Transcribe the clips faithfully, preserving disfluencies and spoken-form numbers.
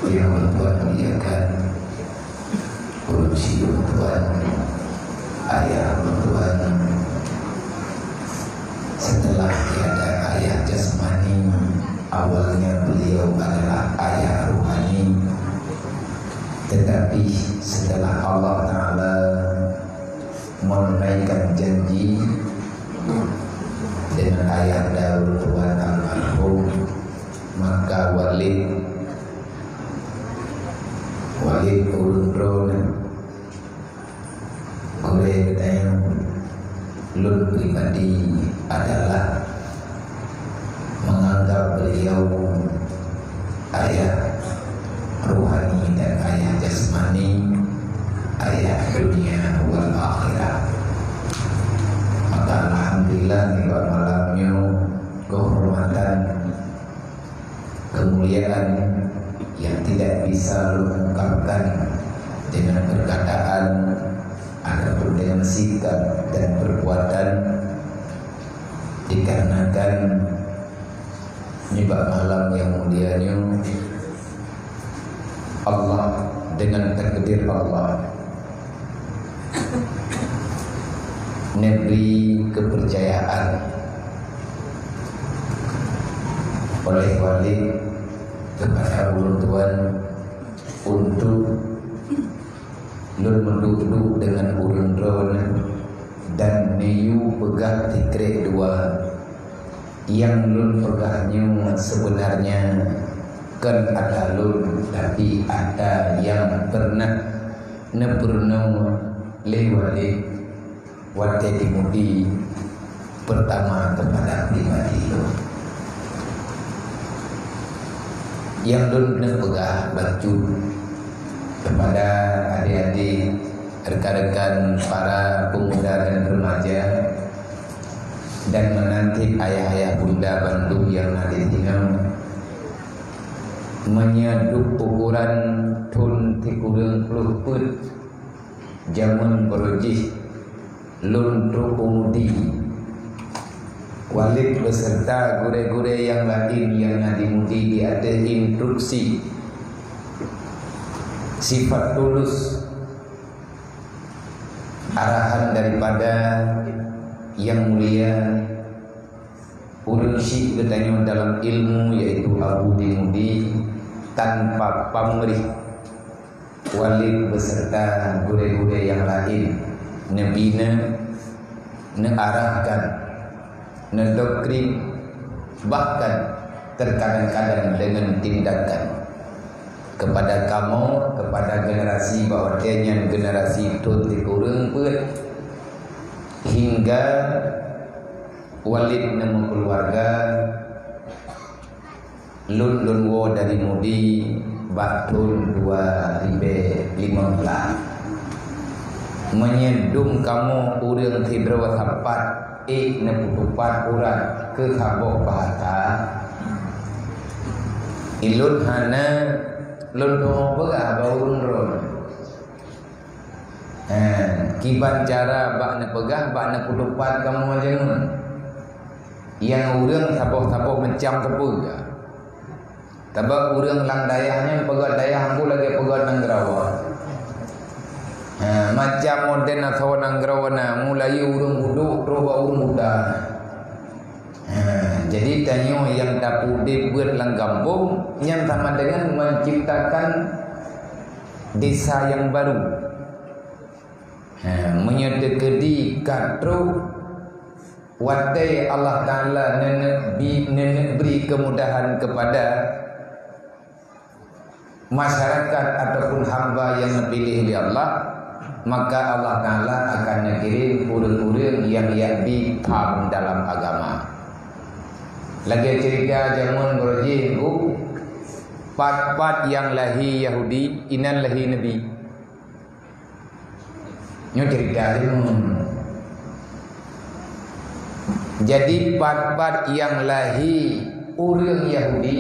Yang ulôn tuan muliakan, ulôn syiek ulôn tuan, ayah ulôn tuan, setelah tiada ayah jasmani, awalnya beliau adalah ayah rohani. Tetapi setelah Allah Ta'ala menunaikan janji dengan ayahanda ulôn tuan almarhum, maka Walid, Walid ulôn droeneuh, gurée geutanyoe, lôn pribadi adalah menganggap beliau ayah rohani dan ayah jasmani, ayah dunia wal akhirah. Maka alhamdulillah, nibak malam nyoe kehormatan, kemuliaan yang tidak bisa lôn ungkapkan dengan perkataan ataupun dengan sikap dan perbuatan, dikarenakan nibak malam yang mulia nyoe, Allah, dengan takdir Allah, neubri kepercayaan oleh Walid kepada ulôn tuan untuk lôn meuduek-duek deungon ureuëng droeneuh dan neuyue peugah sikrek dua. Nyang lôn peugah nyoe seubeunarnya kon ata lôn, tapi ata nyang peureunah neupeurunoe lé Walid watée di Mudi peurtama keupada pribadi lôn. Nyang lôn neupeugah bacut keupada adik-adik, rekan-rekan para pemuda dan remaja, dan meunan cit ayah-ayah bunda bandum nyang na di sinoe, meunyoe duek ukoran thon sikureueng ploh peuet jameun barô jih lôn trok u Mudi, Walid beserta gurée-gurée nyang laén nyang na di Mudi di ateueh instruksi sifat tulus arahan daripada Yang Mulia ureuëng syiek geutanyoe dalam ilmu, yaitu Abu di Mudi, tanpa pamrih, Walid beserta gurée-gurée nyang laén neubina, neuarahkan, neudoktrin, bahkan terkadang-kadang dengan tindakan kepada kamoe, kepada generasi bak watée nyan generasi thon sikureueng peuet, hingga Walid neumeukeuluwarga, lôn lôn woe dari Mudi bak thon dua ribée limong blah. Meunyoe dum kamoe ureuëng sidroe sapat ék neupeutupat urat keu saboh bahasa, ulôn hana lôn tuho peugah bak ureuëng droe. Ha, kiban cara bak neupeugah, bak neupeutupat kamoe jameun. Nyang ureuëng saboh-saboh macam teupeugah. Sabab ureuëng lam dayah nyan peugah dayah ambo lagée peugah nanggroe. Ha, macam modern asoe nanggroe na, mulai ureuëng udok trok bak ureuëng muda. Ha, jadi tanyoe nyang tapeudeb buet lam gampông nyan sama dengan menciptakan desa nyang baru. Ha, meunyoe teukeudi ka trok watée Allah Ta'ala neuneuk bi-, neuneuk bri keumudahan keupada masyarakat ataupun hamba nyang neupiléh lé Allah, maka Allah Ta'ala akan neukirém ureuëng-ureuëng nyang jak bi pham dalam agama. Lagée ceurita jameun barô jih, pat-pat nyang lahé Yahudi, inan lahé Nabi. Nyoe ceurita jameun. Jadi, pat-pat nyang lahé ureuëng Yahudi,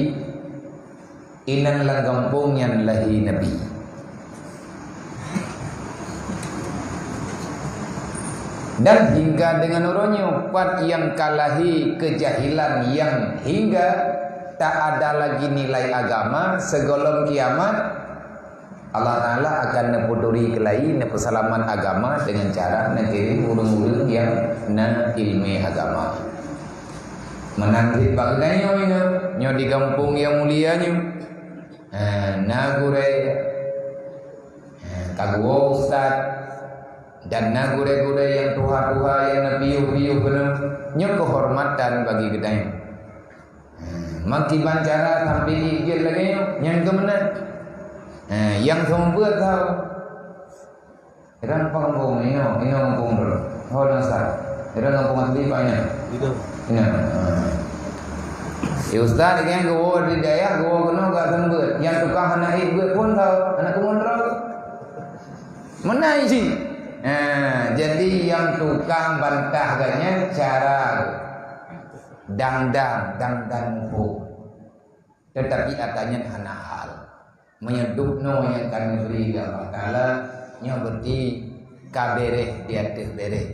inan lam gampông nyan lahé Nabi. Dan hingga deungon uroe nyoe, pat nyang ka lahé keujahilan nyang hingga, tak ada lagi nilai agama, sigohlom kiamat, Allah Taala akan neuputuri keulai, neupeuseulamat agama dengan cara neukirém ureuëng-ureuëng nyang na ileumé agama. Meunan cit bak geutanyoe nyoe, nyoe di gampông nyang mulia nyoe. Ha, na gurée, ha, ka geuwoe ustaz, dan na gurée-gurée nyang tuha-tuha nyang na piôh-piôh keunoe. Nyoe keuhormatan bagi geutanyoe. Hmm, meukiban cara sampai jeuet lagée nyoe, nyang keu meunan. Ha, nyang seumeubeuet tau. Irang pang gampông, inoe, inoe gampông droe. Ho na sa. Irang gampông asli pak inoe. Inoe. Ha. Ya ustaz, nyang geuwoe di dayah, geuwoe keunoe gak seumeubeuet. Nyang tukang hana ék beuet pun tau, hana keumeuntroe. Meunan cit. Ha, jadi nyang tukang bantah geuh nyan cara dang-dang, dang-dang muphom. Teutapi ata nyan hana hal. Meunyoe dubnoe nyang ka neubri lé Allah Taala, nyoe beuti ka béréh di ateueh béréh.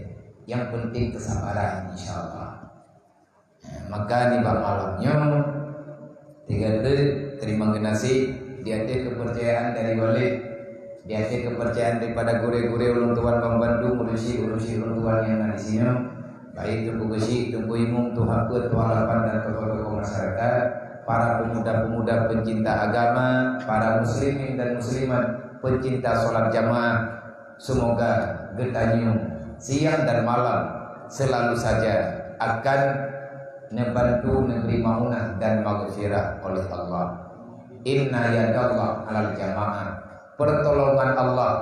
Nyang peunteng keusabaran, insya Allah. Maka nibak malam nyoe, tiga deuk teurimong geunaséh di ateueh keupeurcayaan dari Walid, di ateueh keupeurcayaan daripada gurée-gurée ulôn tuan banmandum, urusi-urusi ulôn tuan nyang na di sinoe, baik Teungku Geuchik, Teungku Imum, Tuha Peuet, Tuha Lapan dan tokoh-tokoh masyarakat, para pemuda-pemuda pencinta agama, para muslimin dan muslimat pencinta sholat jamaah. Semoga geutanyoe siang dan malam selalu saja akan neubantu, neubri maunah dan maghfirah oleh Allah. Inna yadallah alal jamaah. Pertolongan Allah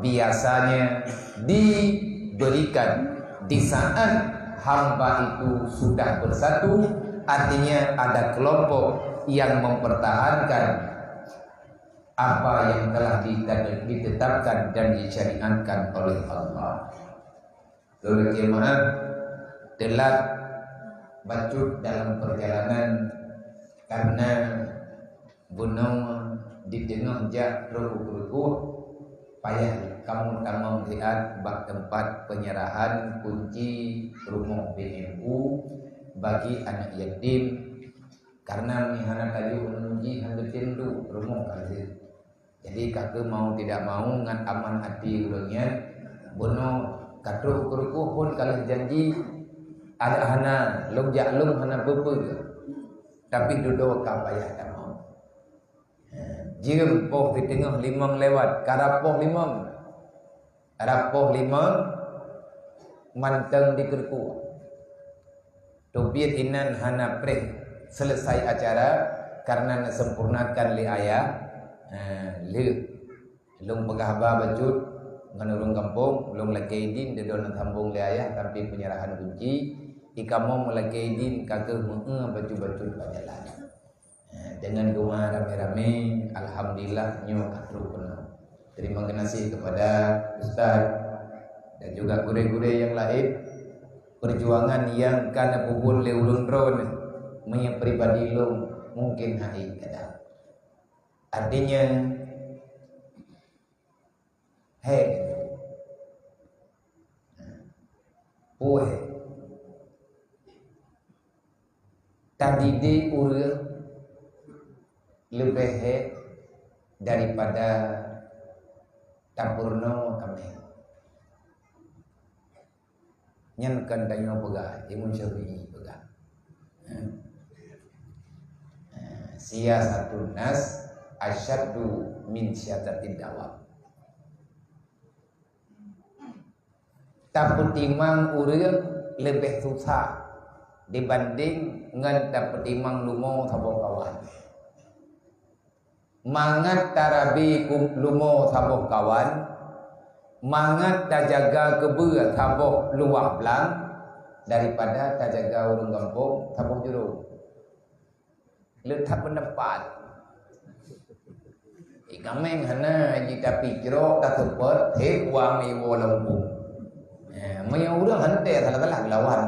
biasanya diberikan di saat hamba itu sudah bersatu, artinya ada kelompok yang mempertahankan apa yang telah dita-, ditetapkan dan disyariatkan oleh Allah. Lôn lakée meu'ah, teulat bacut dalam perjalanan karena bunoe di teungoh jak trok u Keureukoh, payah kamoe tamong siat bak teumpat penyerahan kunci rumoh B M U bagi aneuk yatim. Karena meuhana tajok ngon uji hana geutem duek rumoh ka lheueh. Jadi, ka keuh mau tidak mau ngon aman até ureuëng nyan, bunoe ka trok u Keureukoh phon ka lheueh janji, adak hana, lôn jak lôn hana peue-peue. Tapi dudoe ka payah tamong. Jeuem poh siteungoh limong lewat, ka rab poh limong. Rab poh limong mantong di Keureukoh. Teubiet inan hana preh selesai acara karena neusempurnakan lé ayah. Ha, lheueh lôn peugah haba bacut ngon ureuëng gampông, lôn lakée idin, dudoe neusambong lé ayah sampai penyerahan kunci. Ikamoe meulakée idin ka keuh meu-eu bacut-bacut bak jalan. Eh, deungon doa ramé-ramé, alhamdulillah, nyoe ka trok keunoe. Terima kasih kepada ustaz dan juga gurée-gurée nyang laén. Perjuangan nyang ka neupeubuet lé ulôn droeneuh, meunyoe pribadi lôn, mungkin hai kada. Artinya, hai, puih. Tadidik ureuëng leubeh hék daripada tapeurunoe kaméng. Nyan kon tanyoe peugah, Imam Syafi'i peugah. Siyasatun nas asyaddu min siyasatid dawab. Tapeutimang ureuëng leubeh susah dibanding ngon tapeutimang lumoe saboh kawan. Mangat tarabi ku-, lumoe saboh kawan, mangat tajaga keubeue saboh luwah blang daripada tajaga ureuëng gampông saboh jurông. Le that peundapat. Di kaméng hana jitapicrok, taseupôt, hé, uang iwoe lam bung. Eh, meunyoe ureuëng hana teuh salah-salah geulawan.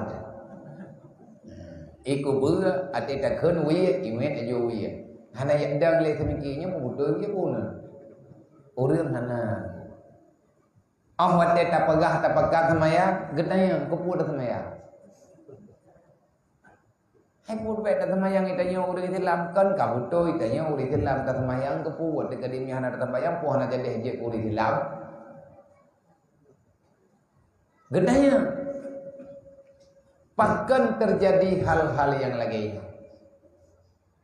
Eh, iko beue até takheun wie, imet ajo wie. Hana yak dang lé seumiki nyoe beutôi wie pun. Ureuëng hana. Oh watée tapeugah tapeugah seumaya, geutanyong keupeue taseumaya. Hai pun bèk taseumayang geutanyoe ureueng Islam, kon ka beutôi tanyoe ureueng Islam taseumayang keupeue, teuka di meuhana taseumayang, peue hana jadi jeuet ureueng Islam. Geutanyoe, pakon teujadi hal-hal nyang lagèe nyoe?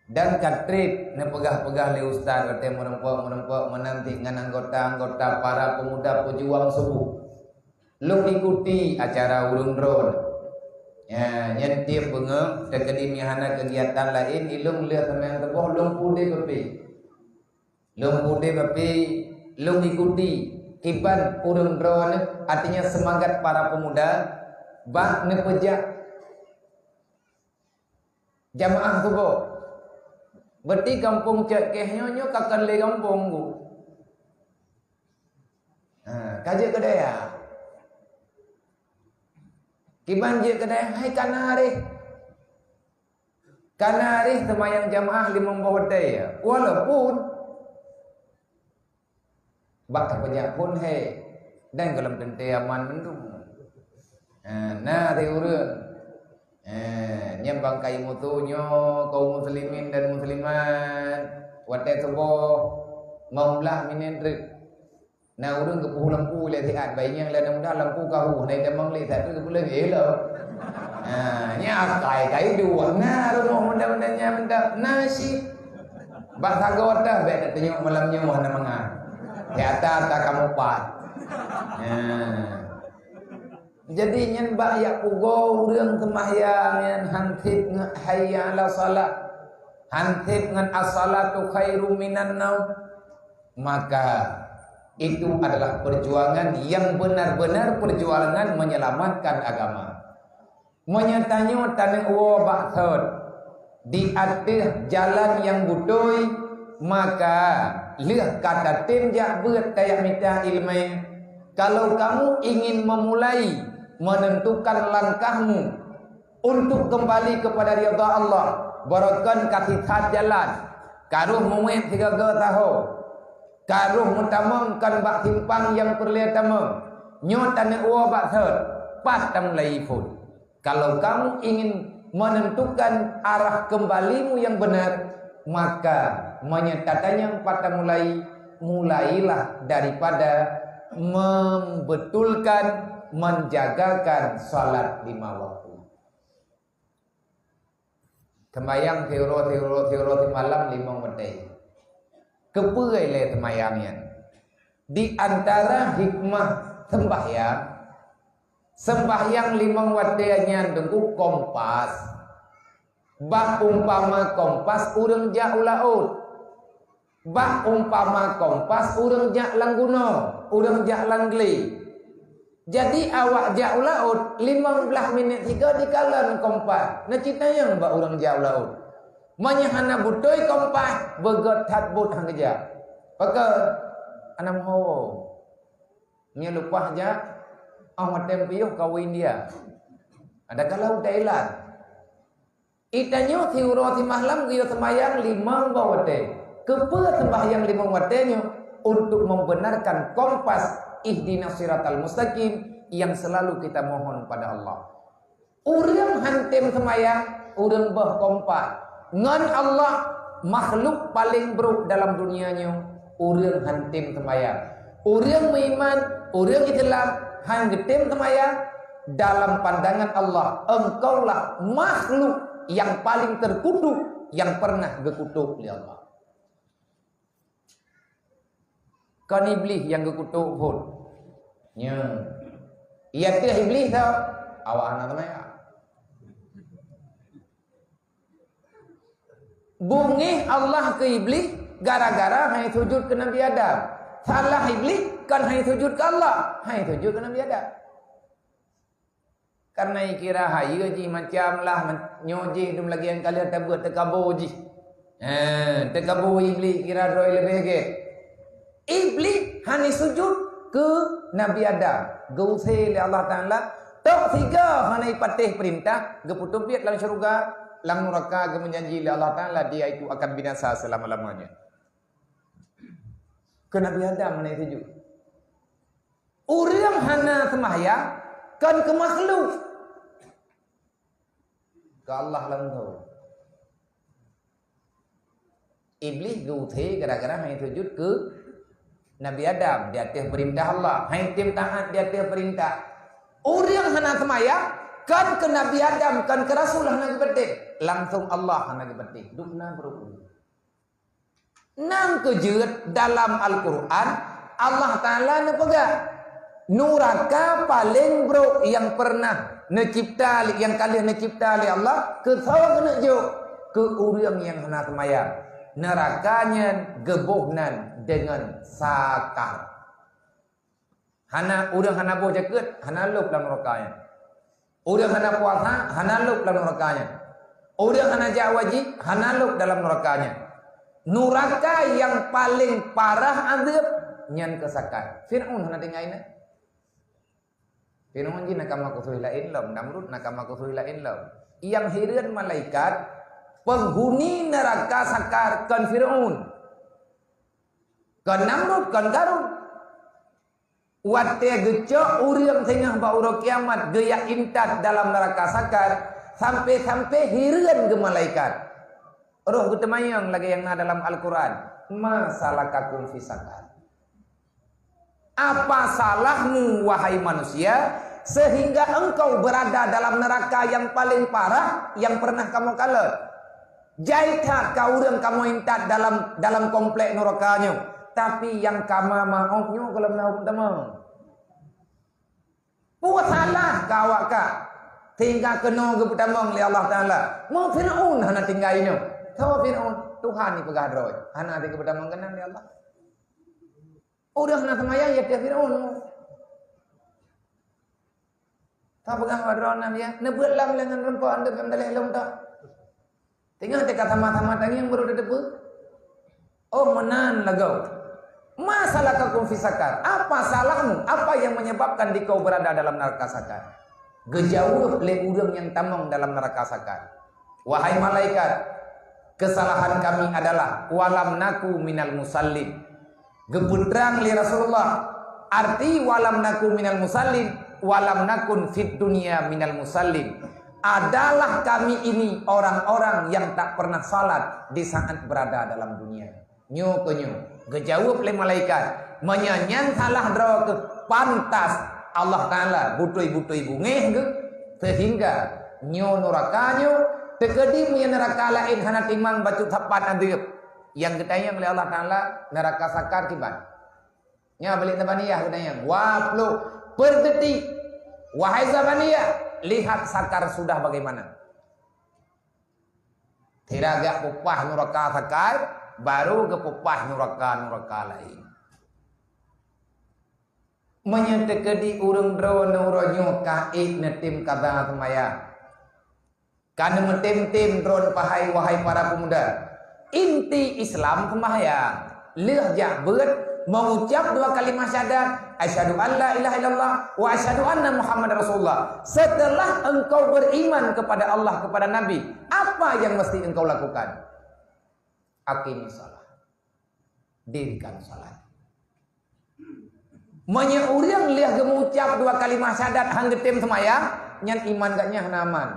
Dan ka trép neupeugah-peugah lé ustaz watèe meurumpok-meurumpok meunan cit ngon anggota-anggota para pemuda pejuang subuh. Lôn ikuti acara ureueng droe. Ya, nyan tiep beungoh teukeudi meuhana keugiatan laén, ilôn lheueh seumayang suboh lôn pudeb api. Lôn pudeb api, lôn ikuti kiban ureueng droe, artinya semangat para pemuda bak neupeujak jamaah suboh. Berarti gampông Cot Keh nyoe, nyoe ka kon lé gampông ku. Ha, ka jeuet keu dayah. Kiban jeuet keu dayah, hai ka na rheh. Ka na rheh seumayang jamaah limong boh watèe. Walaupun bak tapeujak phôn he, dan gohlom teuntèe aman mandum. Ha, na rheh ureueng. Ha, nyan bangkai musoh nyoe kaum muslimin dan muslimat. Watèe suboh, limong blah minit rheh. Na ureueng geupeue lampu lé siat, bayi nyang lé muda lampu ka hu, na itamong lé satu geupeuleueng, eh, lom. Ha, nyan akai ka iduek, na rumoh muda-muda nyan mantap, na cit. Bak sagoe teuh bèk tatunyok malam nyoe hana mangat. Di ata-ata kamoe pat. Ha. Jadi nyan bak jak pugoe ureueng seumahyang nyan han sép ngon hayya 'alas shalah. Han sép ngon as-shalatu khairum minan naum. Maka, itu adalah perjuangan yang benar-benar perjuangan menyelamatkan agama. Meunyoe tanyoe taneuk woe bak sot di ateueh jalan nyang beutôi, maka lheueh ka tatem jak beuet tajak mita iéleumé. Kalau kamu ingin memulai menentukan langkahmu untuk kembali kepada ridha Allah, barokon ka sisat jalan, ka rôh muwét sigoe-goe saho, ka rôh meutamong kon bak simpang nyang peureulèe tamong, nyoe taneuk woe bak sot, pat tamulai phôn. Kalau kamu ingin menentukan arah kembalimu yang benar, maka meunyoe tatanyong pat tamulai, mulailah daripada membetulkan, menjagakan salat lima waktu. Sembahyang siuroe, siuroe, siuroe simalam limong watèe. Keupeue ilèe sembahyang nyan? Di antara hikmah sembahyang, sembahyang limong watèe nyan teungku kompas. Bak umpama kompas ureueng jak u laôt. Bak umpama kompas ureueng jak lam gunong, ureueng jak lam glé. Jadi awak jak u laôt, limong blah minét sigoe dikalon kompas. Na cit tanyong bak ureueng jak u laôt. Meunyoe hana beutôi kompas, beugöt that bot han geujak. Pakon? Hana meuho. Nyoe leupah jak, 'oh watèe piôh ka u India. Ada ka lam Thailand. Itanyoe siuroe simalam geuyue sembahyang limong boh watèe. Keupeue sembahyang limong watèe nyoe? Untuk membenarkan kompas ihdinas siratal mustaqim yang selalu kita mohon pada Allah. Ureueng han tem sembahyang, ureueng boh kompas. Ngon Allah, makhluk paleng brôk dalam dunia nyoe, ureueng han tem sembahyang. Ureueng meuiman, ureueng Islam, han geutem sembahyang, dalam pandangan Allah, engkaulah makhluk yang paling terkutuk yang pernah geukutuk lé Allah. Kon Iblih nyang geukutuk phôn. Nyo. Iya teuh Iblih tho, awak hana teumaya. Beungéh Allah keu Iblih gara-gara han sujud keu Nabi Adam. Salah Iblih kon han sujud keu Allah, han sujud keu Nabi Adam. Karena ikira hayeue jih macam lah, nyoe jih dum lagèe nyang ka lheueh tabeuet teukabo jih. Ha, teukabo Iblih kira droe leubeh gét. Iblih hana sujud keu Nabi Adam. Geusé lé Allah Taala, tok sigoe hana ipatéh peurintah, geupeuteubiet lam syeuruga, lam nuraka geumeujanji lé Allah Taala dia itu akan binasa selama-lamanya. Keu Nabi Adam hana sujud. Ureueng hana seumahyang kon keu makhluk. Keu Allah langsung. Iblih geusé gara-gara hana sujud keu Nabi Adam di ateueh peurintah Allah, hana tem taat di ateueh peurintah. Ureuëng hana seumayang, kon keu Nabi Adam, kon keu Rasul hana geupeudeh, langsung Allah hana geupeudeh. Dum na brok. Nyang keujeuet dalam Al-Quran, Allah Ta'ala neupeugah, nuraka paleng brok nyang pernah neucipta lé, nyang ka lheueh neucipta lé Allah, keu soe keuneuk jok? Keu ureuëng nyang hana seumayang. Nuraka nyan geuboh nan deungon sakar. Hana, ureuëng hana boh jakeuet, hana lôb lam nuraka nyan. Ureuëng hana puasa, hana lôb lam nuraka nyan. Ureuëng hana jak wajéb, hana lôb dalam nuraka nyan. Nuraka nyang paleng parah azeueb nyan keu sakar. Fir'aun hana tinggai na. Fir'aun jih nakama khusos laén lom, Namrud nakama khusos laén lom. Nyang hireuen malaikat, penghuni nuraka sakar kon Fir'aun. Kon Namrud, kon Karun. Watée geucok ureuëng singoh bak uroe kiamat geujak intat dalam nuraka sakar, sampai-sampai hireuen geumalaikat. Roh geuteumanyong lagée nyang na dalam Al-Quran, "Ma salakakum fi sakar?" Apa salahmu, wahai manusia, sehingga engkau berada dalam neraka yang paling parah yang pernah kamu kalon? Jai that ka ureuëng kamoe intat dalam, dalam komplek nuraka nyoe, tapi nyang kama maoh nyoe gohlom na ureuëng tamong. Peue salah ka awak ka, sehingga keunoe geupeutamong lé Allah Ta'ala? Meu Fir'aun hana tinggai nyoe. Soe Fir'aun? Tuhan jipeugah droe. Hana geupeutamong keunan lé Allah. Ureuëng hana seumayang, ya, Fir'aun. Ka peugah bak droeneuh, ya, neubeuet lam lengan rumpok, anda pih meudaléh lom tak? Teungoh teuka sama-sama tangieng baru teupeu. Oh, meunan lagoe. Ma salakakum fi sakar? Apa salahmu? Apa yang menyebabkan dikau berada dalam neraka sakar? Geujaweueb lé ureuëng nyang tamong dalam neraka sakar. Wahai malaikat, kesalahan kami adalah walam naku minal musallin. Geupeutrang lé Rasulullah, arti walam naku minal musallin, walam nakun fid dunya minal musallin. Adalah kami ini orang-orang yang tak pernah salat di saat berada dalam dunia. Nyoe keuh nyoe, geujaweueb lé malaikat, meunyoe nyan salah droe keuh, pantas Allah Ta'ala butôi-butôi beungéh geuh, sehingga nyoe nuraka nyoe teukeudi meunyoe nuraka laén hana timang bacut sapat azeueb. Nyang geutanyong lé Allah Ta'ala, nuraka sakar kiban. Nyoe balik Zabaniyah geutanyong, dua ploh peudetik. Wahai Zabaniyah, lihat sakar sudah bagaimana. Sira geupeupaih nuraka sakar, baru geupeupaih nuraka-nuraka laén. Meunyoe teukeudi ureuëng droeneuh uroe nyoe ka ék neutem kaza seumayang, ka neumeutem-tem droeneuh pahai, wahai para pemuda. Inti Islam seumayang. Lheueh jak beuet, mengucap dua kalimah syahadat, "Asyhadu an la ilaha illallah wa asyhadu anna Muhammadar Rasulullah." Setelah engkau beriman kepada Allah, kepada Nabi, apa yang mesti engkau lakukan? Aqimis shalah. Dirikan salat. Meunyoe ureuëng lheueh geumucap dua kalimah syahadat hana geutem seumayang, nyan iman geuh nyan hana aman.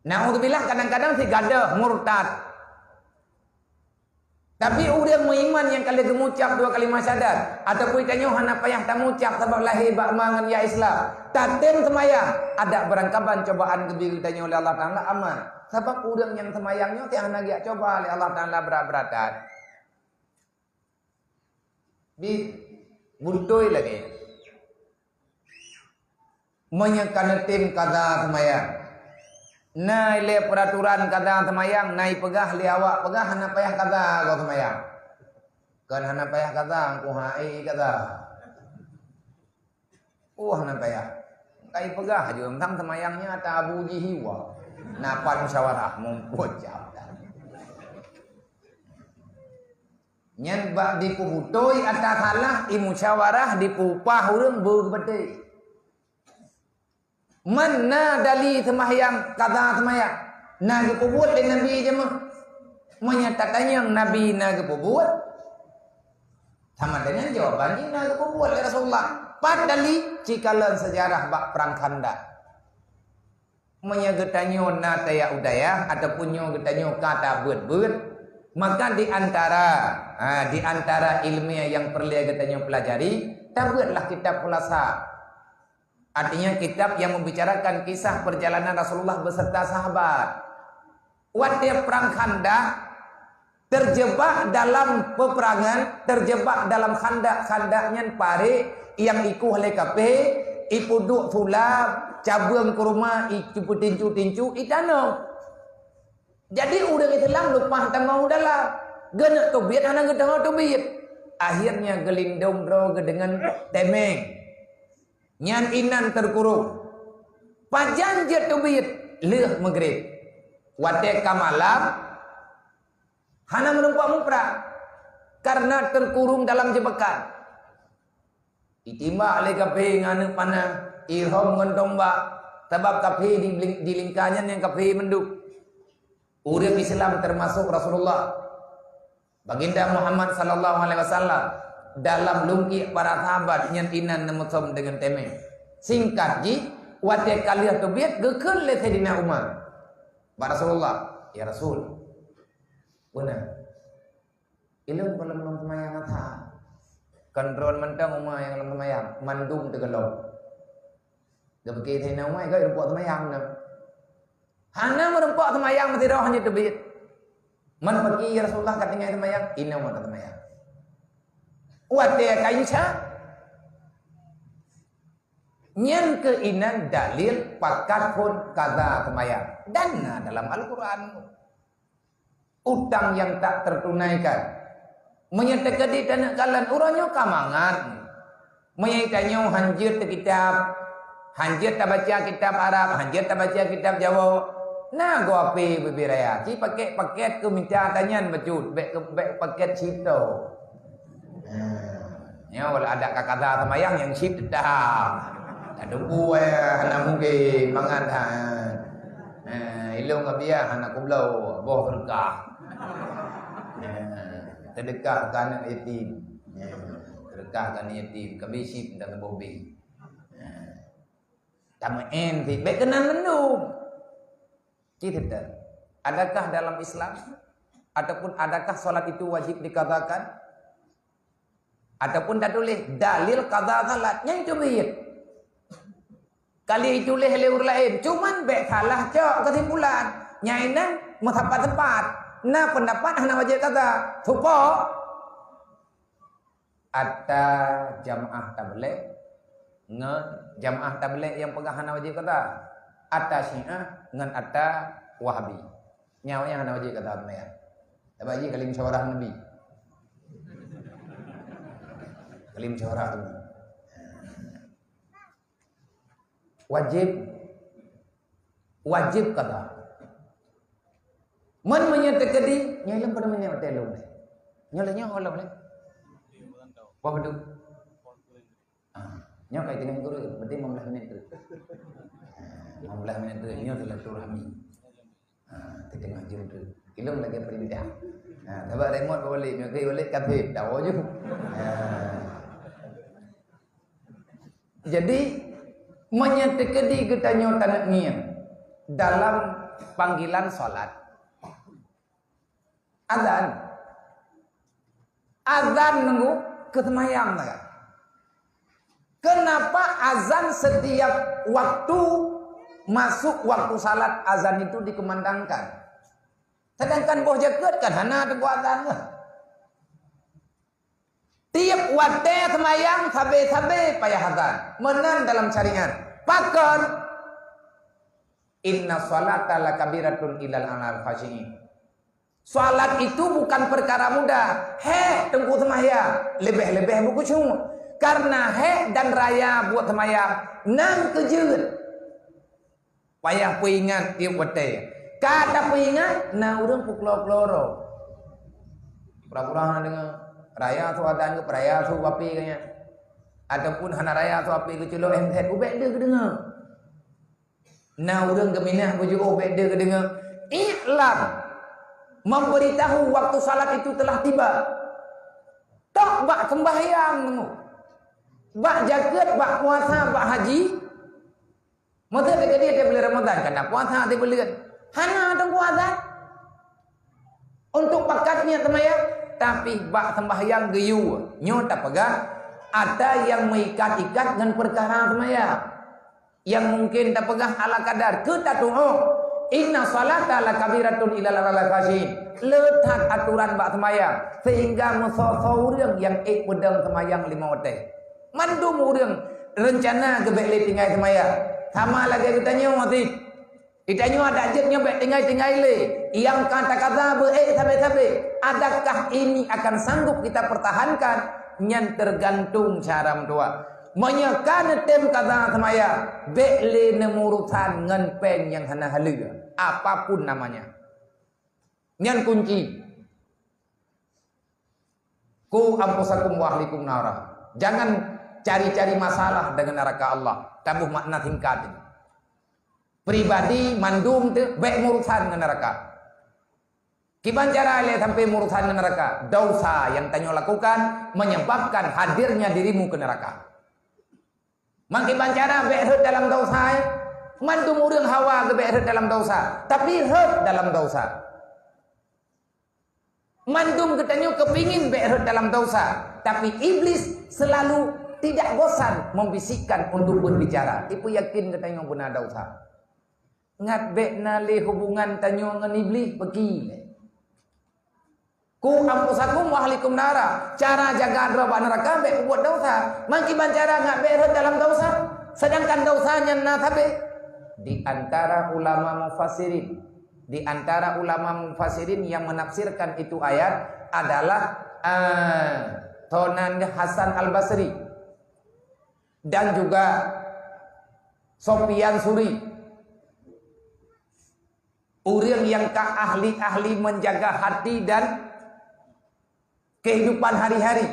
Naudzubillah, kadang-kadang si gadôh murtad. Tapi ureuëng meuiman nyang ka lheueh geumucap dua kalimah syahadat, ataupun tanyoe hana payah tamucap sabab lahé bak ma ngon ya Islam, tatem seumayang, adak barangkaban cobaan geubri tanyoe lé Allah Ta'ala aman. Sabab ureuëng nyang seumayang nyoe teuh hana geujak coba lé Allah Ta'ala brat-bratan. Bi beutôi lagée. Meunyoe ka neutem kaza seumayang, na ilée peuraturan kaza seumayang, na ipeugah lé awak peugah hana payah kaza goe seumayang. Kon hana payah kaza, engku hai kaza. Oh, hana payah. Ka ipeugah jeuem sang seumayang nyan ata abu jihiwa. Na pat musyawarah mumpot jawab. Nyan bak dipeubutôi ata salah, imusyawarah, dipeupah ureuëng beu geubeutôi. Man na dali seumahyang, kaza seumahyang, na geupeubuet lé Nabi jeumaah? Meunyoe tatanyong Nabi na geupeubuet, sama dengan jawaban jih na geupeubuet lé Rasulullah. Pat dali? Cikalon seujarah bak Prang Khandaq. Meunyoe geutanyoe na taya-udaya ataupun nyoe geutanyoe ka tabeuet-beuet, maka di antara, ha, di antara ilmu nyang peureulée geutanyoe pelajari, tabeuetlah kitab Khulasa. Artinya kitab yang membicarakan kisah perjalanan Rasulullah beserta sahabat. Watée perang Khandaq, terjebak dalam peperangan, terjebak dalam khandak. Khandak nyan parék nyang ikueh lé kafé, ipeuduek sula, cabeueng keuruma, ipeutincu-tincu, itanom. Jadi ureuëng Islam leupah tamong u dalam. Geuneuk teubiet hana geutanyoe teubiet. Akhirnya geulindong droe geudeungon teuméng. Nyan inan teukurong. Pajan jeuet teubiet lheueh Maghrib. Watée ka malam, hana meureumpok muprang, karena teukurong dalam jebakan. Itimbak lé kafé ngon aneuk panah, irhom ngon tombak, sabab kafé di, di lingka nyan nyang kafé mandum. Ureuëng Islam teumasok Rasulullah, Baginda Muhammad sallallahu alaihi wasallam, dalam lungkiek para sahabat nyan inan neumeusom deungon teuméng. Singkat jih, watée ka lheueh teubiet geukheun lé Saidina Umar bak Rasulullah, "Ya Rasul, beuna, ilôn gohlom lom seumayang asai." Kon droen mantong uma nyang lom seumayang, mandum teugohlom. Geupike Saidina Umar, "Goe rumpok seumayang na." Hana meurumpok seumayang meusidroe hana teubiet. "Man paki, ya Rasulullah, ka tinggai seumayang?" "Inoe mata seumayang." Watée ka insya, nyan keuh inan dalil pakat phon kaza seumayang. Dan na dalam Al-Quran. Utang nyang tak tertunaikan. Meunyoe teukeudi taneuk kalon, uroe nyoe ka mangat. Meunyoe tanyoe hanjeuet teukitab, hanjeuet tabaca kitab Arab, hanjeuet tabaca kitab Jawa, na goe ape bibiraya, ci paket-paket keu mita tanyan bacut, bék keu, bék paket sito. Nyoe wala adak ka kaza seumayang nyang cit dah. Tadubui, eh, hana mungkin mangat dah. Eh, ilong abiah hana kubloe, boh reukah. Eh, teudeukah keu aneuk yatim. Eh, teudeukah keu aneuk yatim, ka bisi dan bobi. Eh, tameu'en ti, bék keunan mandum. Cit dah. Adakah dalam Islam ataupun adakah salat itu wajib dikazakan? Ataupun tatuléh dalil qadha salat, nyan teubiet. Ka lheueh tuléh lé ureuëng laén, cuman bék salah cok keusimpulan. Nyan inan meusapat-sapat. Na peundapat hana wajéb qadha. Supo? Ata jamaah tabligh ngon jamaah tabligh nyang peugah hana wajéb qadha. Ata Syiah ngon ata Wahabi. Nyan awaknyan hana wajéb qadha seumayang. Sabab jih ka lheueh musyawarah Nabi. Ka lheueh musyawarah Nabi. Wajéb, wajéb qadha. Man meunyoe teukeudi, nyoe lom pada meunyoe watée lom lé. Nyoe lé nyoe lom lé. Apa betul? Ah, nyoe kai tengah guru, berarti lima belas menit tu. Ah, lima belas menit tu, nyoe silaturahmi. Ha, teuteungoh jeuem tu. Ilong lagée perintah. Ha, sabab remote bak Walid, nyoe keu Walid kafé, tawoe ju. Ha. Jadi, meunyoe teukeudi geutanyoe taneuk ngieng dalam panggilan salat, azan. Azan nunggu keu seumayang sagai. Kenapa azan setiap waktu masuk waktu salat azan itu dikumandangkan? Sedangkan boh jakeuet kan hana teungku azan kah? Tiep watée seumayang sabe-sabe payah azan. Meunan dalam syariat. Pakon? Inna salata lakabiratun ilal alal khasyiin. Salat itu bukan perkara mudah. Hék teungku seumayang, leubeh-leubeh beukhusyuk. Karena hék dan raya buet seumayang nan keujeuet. Payah peuingat tiep watée. Ka tapeuingat, na ureuëng peukloro-kloro. Pura-pura hana deungoe. Raya su adan keu peuraya su api keu nyan. Ataupun hana raya su api keu culok handset, ubek deuh keu deungoe. Na ureuëng geuminah beujuoh bék deuh geudeungoe. I'lam, memberitahu waktu salat itu telah tiba. Tok bak sembahyang nunggu. Bak jakeuet, bak puasa, bak haji. Masa teukeudi tiep buleuen Ramadhan, kana puasa tiep buleuen. Hana teungku azan. Untuk pakat nyan seumayang, tapi bak sembahyang geuyue. Nyoe tapeugah, ata nyang meuikat-ikat ngon peukara seumayang. Nyang mungken tapeugah ala kadar, keu tatu'oh. Inna salata lakabiratun illa 'alal khasyi'in. Le that aturan bak seumayang, sehingga meusoe-soe ureuëng nyang ék peudong seumayang lima watée. Mandum ureuëng reuncana geubek lé tinggai seumayang. Sama lagée geutanyoe cit. Geutanyoe adak jeuet nyoe bék tinggai-tinggai lé. Nyang ka takaza beu-ék sabe-sabe. Adakah ini akan sanggup kita pertahankan? Nyan tergantung cara meutuah. Meunyoe ka neutem kaza seumayang, bék lé neumurusan ngon péng nyang hana haleue, apapun namanya. Nyan kunci. Ku anfusakum wa ahlikum nara. Jangan cari-cari masalah dengan neraka Allah. Taboh makna singkat ini. Pribadi mandum teuh bék murusan ngon neraka. Kiban cara lé sampai murusan ngon neraka? Dosa nyang tanyoe lakukan menyebabkan hadirnya dirimu ke neraka. Mangkiban cara bék rhot dalam dosa, eh? Mandum ureuëng hawa geubék rhot dalam dosa, tapi rhot dalam dosa. Mandum geutanyoe keupingin bék rhot dalam dosa, tapi Iblis selalu tidak bosan membisikkan untuk berbicara. Ipeuyakin geutanyoe beuna dosa. Ngat bék na lé hubungan tanyoe ngon Iblis, peuki lé. Ku anfusakum wa ahlikum nara. Cara jaga droe bak neraka bék peubuet dosa. Mangkiban cara ngat bék rhot dalam dosa, sedangkan dosa nyan na sabe. Di antara ulama mufassirin, di antara ulama mufassirin yang menafsirkan itu ayat adalah, eh, tonan Hasan Al-Basri dan juga Sofyan Suri. Ureuëng nyang ka ahli-ahli menjaga hati dan kehidupan hari-hari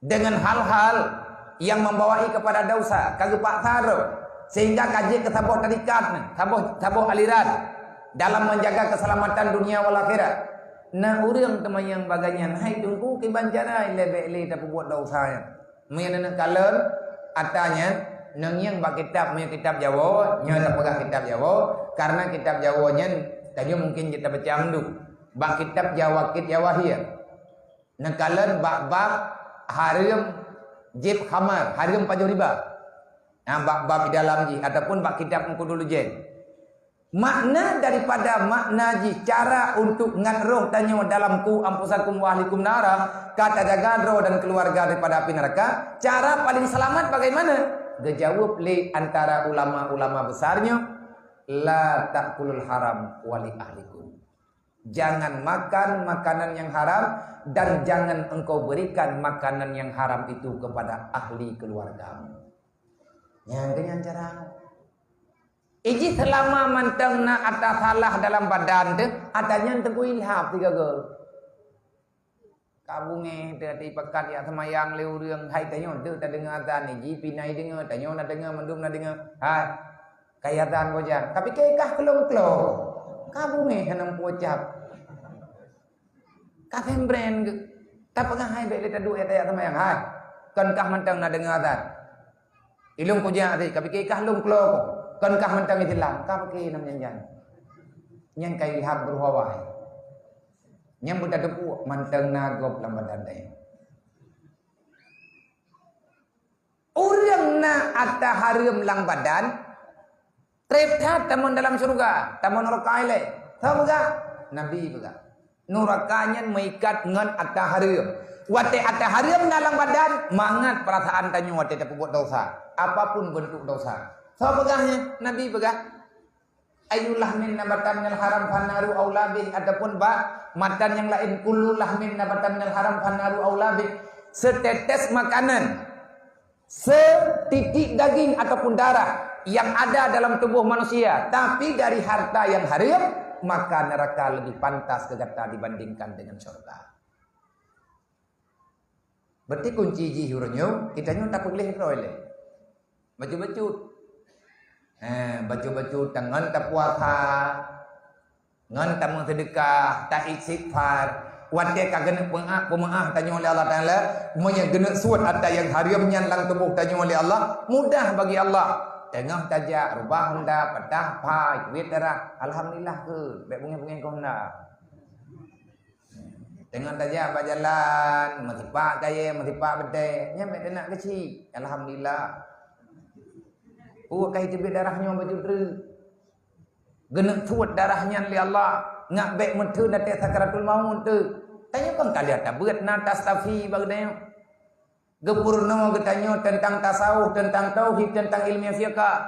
dengan hal-hal yang membawai kepada dosa, ka geupaksa droe, sehingga ka jeuet keu saboh tarikat, saboh, saboh aliran dalam menjaga keselamatan dunia wal akhirat. Na ureuëng teuma nyang bagai nyan, hai Teungku, kiban cara lé bék lé tapeubuet dosa nyan. Meunyoe neukalon, ata nyan, neungieng bak kitab, meunyoe kitab Jawoe, nyoe tapeugah kitab Jawoe, karena kitab Jawoe nyan tanyoe mungken jeuet tabaca mandum. Bak kitab Jawakit Jawahir. Neukalon bab-bab hareuem jieb khamar, hareuem pajoh riba. Nah, bab-bab di dalam jih ataupun bak kitab Mukudul Ujen. Makna daripada makna jih, cara untuk ngat roh tanyoe dalam ku anfusakum wa ahlikum nara, ka tajaga droe dan keluarga daripada api neraka, cara paling selamat bagaimana? Geujaweueb lé antara ulama-ulama besar nyoe, "La ta'kulul haram wa li ahlikum." Jangan makan makanan yang haram dan jangan engkau berikan makanan yang haram itu kepada ahli keluargamu. Nyang keu nyan cara. Iji selama mantong na ata salah dalam badan teuh, ata nyan teungku ilham tiga go. Ka bungéh teuh ati pakat jak seumayang lé ureuëng, hai tanyoe teuh tadeungoe azan, iji pih na ideungoe, tanyoe na deungoe, mandum na deungoe. Hai, ka azan bojan, tapi keu kah keulong-keulong. Ka bungéh hana meupucap. Ka sembren geuh. Tapeugah hai bék lé taduek jak seumayang, hai. Kon kah mantong na deungoe azan. Ilong kujak tadi, ka pike kah lôn klo ko. Kon kah mantong Islam, ka pike nam nyan-nyan. Nyan ka ilham beuruhawa. Nyan buta teupeue mantong na gob lam badan dai. Ureuëng na ata hareuem lam badan, treb that tamong dalam syeuruga, tamong neuraka ilée. Soe peugah? Nabi peugah. Nuraka nyan meuikat ngon ata hareuem. Watée ata hareuem na lam badan, mangat peurasaan tanyoe watée tapeubuet desya, apapun beuntuk desya. Soe peugah nyan? Nabi peugah, "Ayu lahmin nabata minal haram fannaru aula bih," ataupun bak matan nyang laén, "Kullu lahmin nabata minal haram fannaru aula bih." Setetes makanan, setitik daging ataupun darah yang ada dalam tubuh manusia, tapi dari harta yang haram, maka neraka lebih pantas ke gata dibandingkan dengan syurga. Berarti kunci jih uroe nyoe, kita nyoe tapeugleh droe lé. Bacut-bacut. Eh, bacut-bacut tangan tapuasa. Ngon tameuseudeukah, taistighfar. Watée ka geuneuk peungah, peumeu'ah tanyoe lé Allah Taala, meunyoe geuneuk suet ata nyang haram nyan lam tuboh tanyoe lé Allah, mudah bagi Allah. Teungoh tajak rubah honda, patah, pha, cuet darah. Alhamdulillah kheueh, bèk beungèh-beungèh keu honda. Teungoh tajak bak jalan, meusipak kayèe, meusipak beutée, nyan bèk teunak keuchik. Alhamdulillah. Peue ka jiteubiet darah nyoe bacut treuk. Geuneuk suet darah nyan lé Allah, ngat bèk meutheun até sakaratul maut teuh. Tanyoe kon ka lheueh tabeuet na tastafi bak geutanyoe. Geupeurunoe geutanyoe teuntang tasawuf, teuntang tauhid, teuntang ilmiah fiqah.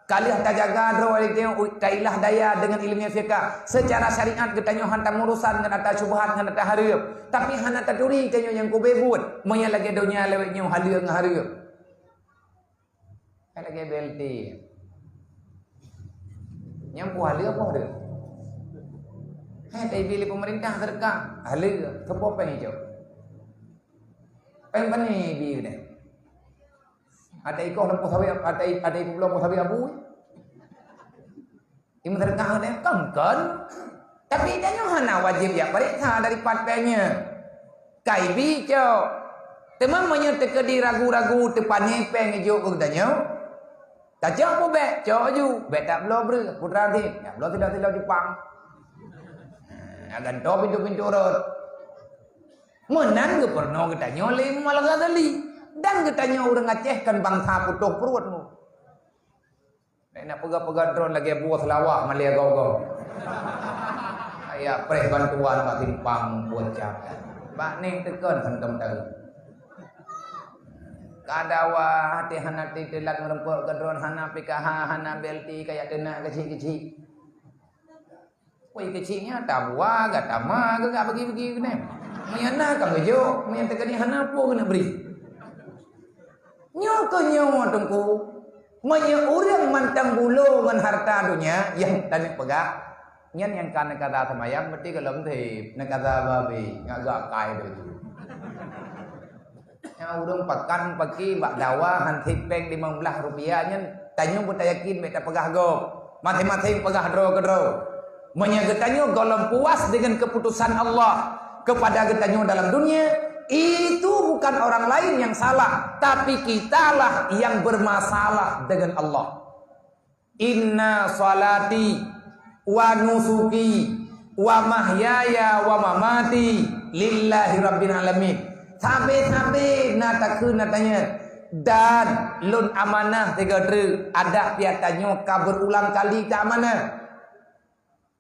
Ka lheueh tajaga droe geutanyoe u-, tailah daya deungon ilmiah fiqah. Seucara syariat geutanyoe han tamurusan ngon ata syubhat ngon ata hareuem. Tapi hana taturi tanyoe nyang kubé buet. Meunyoe lagèe donya lawét nyoe haleue ngon hareuem. Hai lagèe B L T. Nyang peue haleue, peue hareuem? Hai taibi lé peumeurintah seudeukah, haleue, keupeue péng icok? Péng pane ibi keudeh? Ata ikoh lampu sawit, ata i-, ata ipubloe lampu sawit abu. Imeuteureuka deh, kon-kon. Tapi tanyoe hana wajéb jak pareksa dari pat péng nyan. Ka ibi cok. Teuma meunyoe teukeudi ragu-ragu teupane péng ijok keu geutanyoe, tacok peue bèk, cok aju, bèk tabloe breueh, putra sih, nyak bloe sidroe-sidroe Jepang. Nah, gantoe pintoe-pintoe rot. Meunan geupeurunoe geutanyoe lé Imam Al-Ghazali. Dan geutanyoe ureueng Aceh kon bansa putôh pruet mu. Nak peugah-peugah droe lagèe buet seulawah malèe gogoh. Aya preh bantuan bak simpang buet cap. Bak neng teukon hantom taeu. Ka dawa até hana teulat meureumpok keu droe, hana P K H, hana B L T, kajak teunak keuchik-keuchik. Woi, keuchik nyan tabuwa, gata ma, gata bagi-bagi keunan. Meunyo na ka geujok, meunyo teukeudi hana peue keuneuk bri. Nyoe keuh nyoe Teungku. Meunyo ureueng mantong bulo ngon harta donya nyang taneuk peugah, nyan nyang ka neukata seumayang, meuti gohlom sép, neukata babi, ngat gak kai doju. Nyang ureueng pakan paki bak dawa han sép péng limong blaih rupiah nyan, tanyoe beutayakin bèk tapeugah gob. Maséng-maséng peugah droe keudroe. Meunyoe geutanyoe gohlom puas deungon keuputosan Allah keupada geutanyoe dalam dunia, itu bukan orang lain yang salah, tapi kitalah yang bermasalah dengan Allah. Inna salati wa nusuki wa mahyaya wa mamati lillahi rabbil alamin. Sabe-sabe na takheun na tanyong, dan lôn amanah sigoe treuk, adak piata nyoe ka beurulang kali taamanah.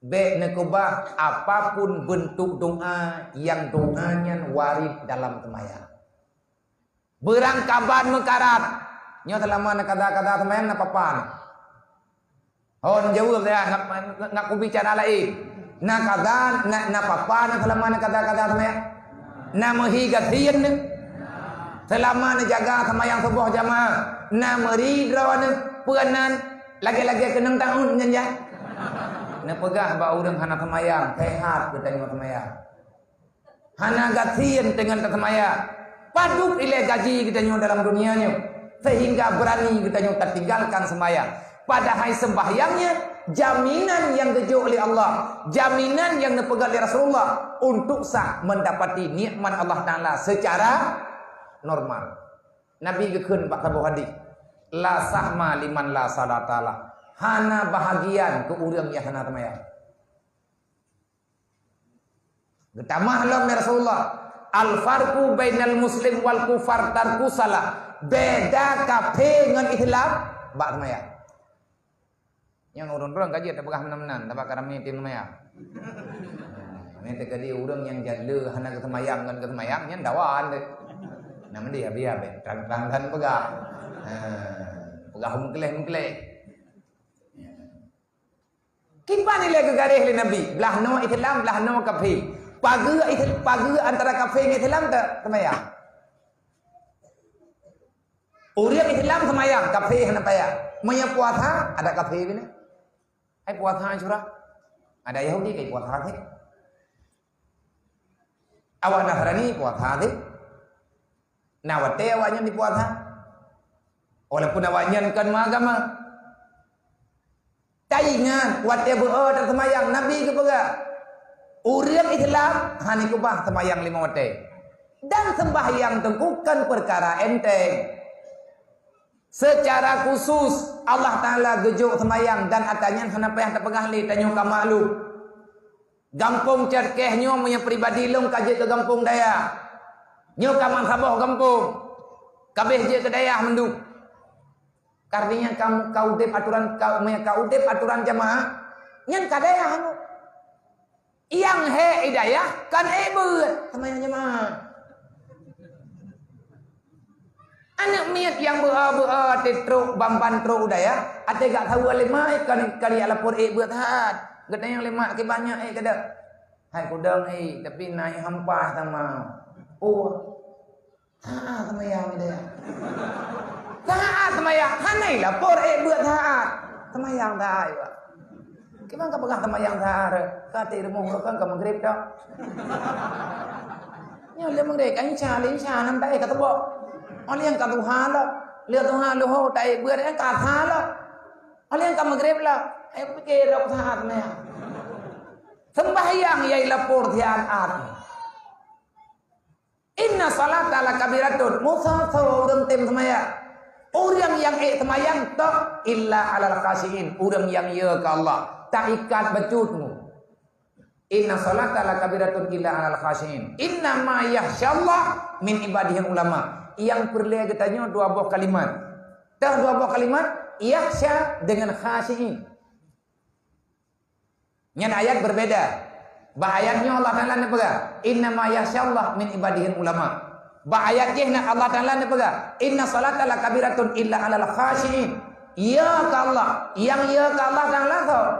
Bèk neukeubah apapun beuntuk doa nyang doa nyan waréh dalam seumayang. Beurangkaban meukarat. Nyoe seulama na kada-kada seumayang na papa na. Ho, neujaweueb saya, ngat, ngat kubicara laén. Na kada, na, na papa na seulama na kada-kada seumayang? Na meuhi gasien na? Seulama neujaga seumayang suboh jamaah, na meuri droeneuh peunan lagèe-lagèe keunong taun nyan jai? Neupeugah bak ureueng hana seumayang, seuhat geutanyoe seumayang. Hana gasien teungon taseumayang. Padub ilèe gaji geutanyoe dalam dunia nyoe, sehingga beurani geutanyoe tatinggalkan seumayang. Padahai seumbahyang nyan jaminan nyang geujok lé Allah, jaminan nyang neupeugah lé Rasulullah untuk sah mendapati nikmat Allah Taala secara normal. Nabi geukheun bak saboh hadis, "La sahma liman la salata lah." Hana bahagian keu ureueng nyang hana seumayang. Geutamah lom, ya Rasulullah, "Al-farqu bainal muslim wal kufar tarku salah." Beda kafé ngon Islam bak seumayang. Nyang ureueng-ureueng ka jeuet tapeugah meunan-meunan, tabak ka ramé tim seumayang. Nyan teukeudi ureueng nyang jaleh hana geuseumayang ngon geuseumayang, nyan dawa deh. Nah, meundi habéh-habéh, trang-trang kan peugah. Ha, peugah meukleh-meukleh. Kiban ilèe geugaréh lé Nabi, blah noe Islam, blah noe kafé. Pageue Is-, pageue antara kafé ngon Islam ta-, seumayang. Ureueng Islam seumayang, kafé hana payah. Meunyo puasa, ada kafé bina. Hai puasa Asyura. Ada Yahudi kai puasa sih. Awak Nasrani puasa sih. Nah, watèe awaknyan dipuasa. Walaupun awaknyan kon meuagama. Taingat, watèe beu-o taseumayang, Nabi geupeugah, ureueng Islam hana keubah seumayang limong watèe. Dan seumbahyang teungku kon peukara enteng. Seucara khusus, Allah Taala geujok seumayang dan atra nyan hana payah tapeugah lé, tanyoe ka maklum. Gampông Cot Keh nyoe meunyoe pribadi lôn ka jeuet keu gampông dayah. Nyoe ka mat saboh gampông. Ka abéh jeuet keu dayah mandum. Karena ka, ka udeb atoran, ka, meunyoe ka udeb atoran jamaah, nyan ka dayah nyoe. Nyang hék i dayah kan ék beuet seumayang jamaah. Aneuk miet nyang beu-a-beu-a até trok ban-ban trok u dayah, até gak saweue lé mak, kan, kan jak lapor ék beuet that. Geutanyong lé mak, "Kiban nyoe ék ka deuh?" "Hai kudong ék, tapi na ék hampah sama." Oh. Taát seumayang i dayah. Taát seumayang, hana ilapor ék beuet taát. Seumayang taát, Pak. Kiban ka peugah seumayang taát, ka até rumoh ureueng ka maghrib dak. Nyoe lé maghrib ka insya, lé insya nam taát ka teubok. Óh lheueh ka duha lom. Lé duha luhô taát beuet ka asar lom. Óh lheueh ka maghrib lom. Ai pikir rot taát seumayang. Sembahyang nyang ilapor taát. Inna salata lakabiratun, musoh-soh ureueng tem seumayang. Ureueng nyang ék seumayang toh illa alal khasyiin, ureueng nyang yö keu Allah. Taikat bacut mu. Inna salata lakabiratun illa alal khasyiin. Innama yakhsyallaha min ibadihil ulama. Nyang peureulée geutanyoe dua boh kalimat. Toh dua boh kalimat, yakhsya dengan khasyiin. Nyan ayat berbeda. Bak ayat nyoe Allah Taala neupeugah, "Innama yakhsyallaha min ibadihil ulama." Bak ayat jih na Allah Taala neupeugah, "Inna salata lakabiratun illa alal khasyiin." Yö keu Allah, nyang yö keu Allah Taala soe?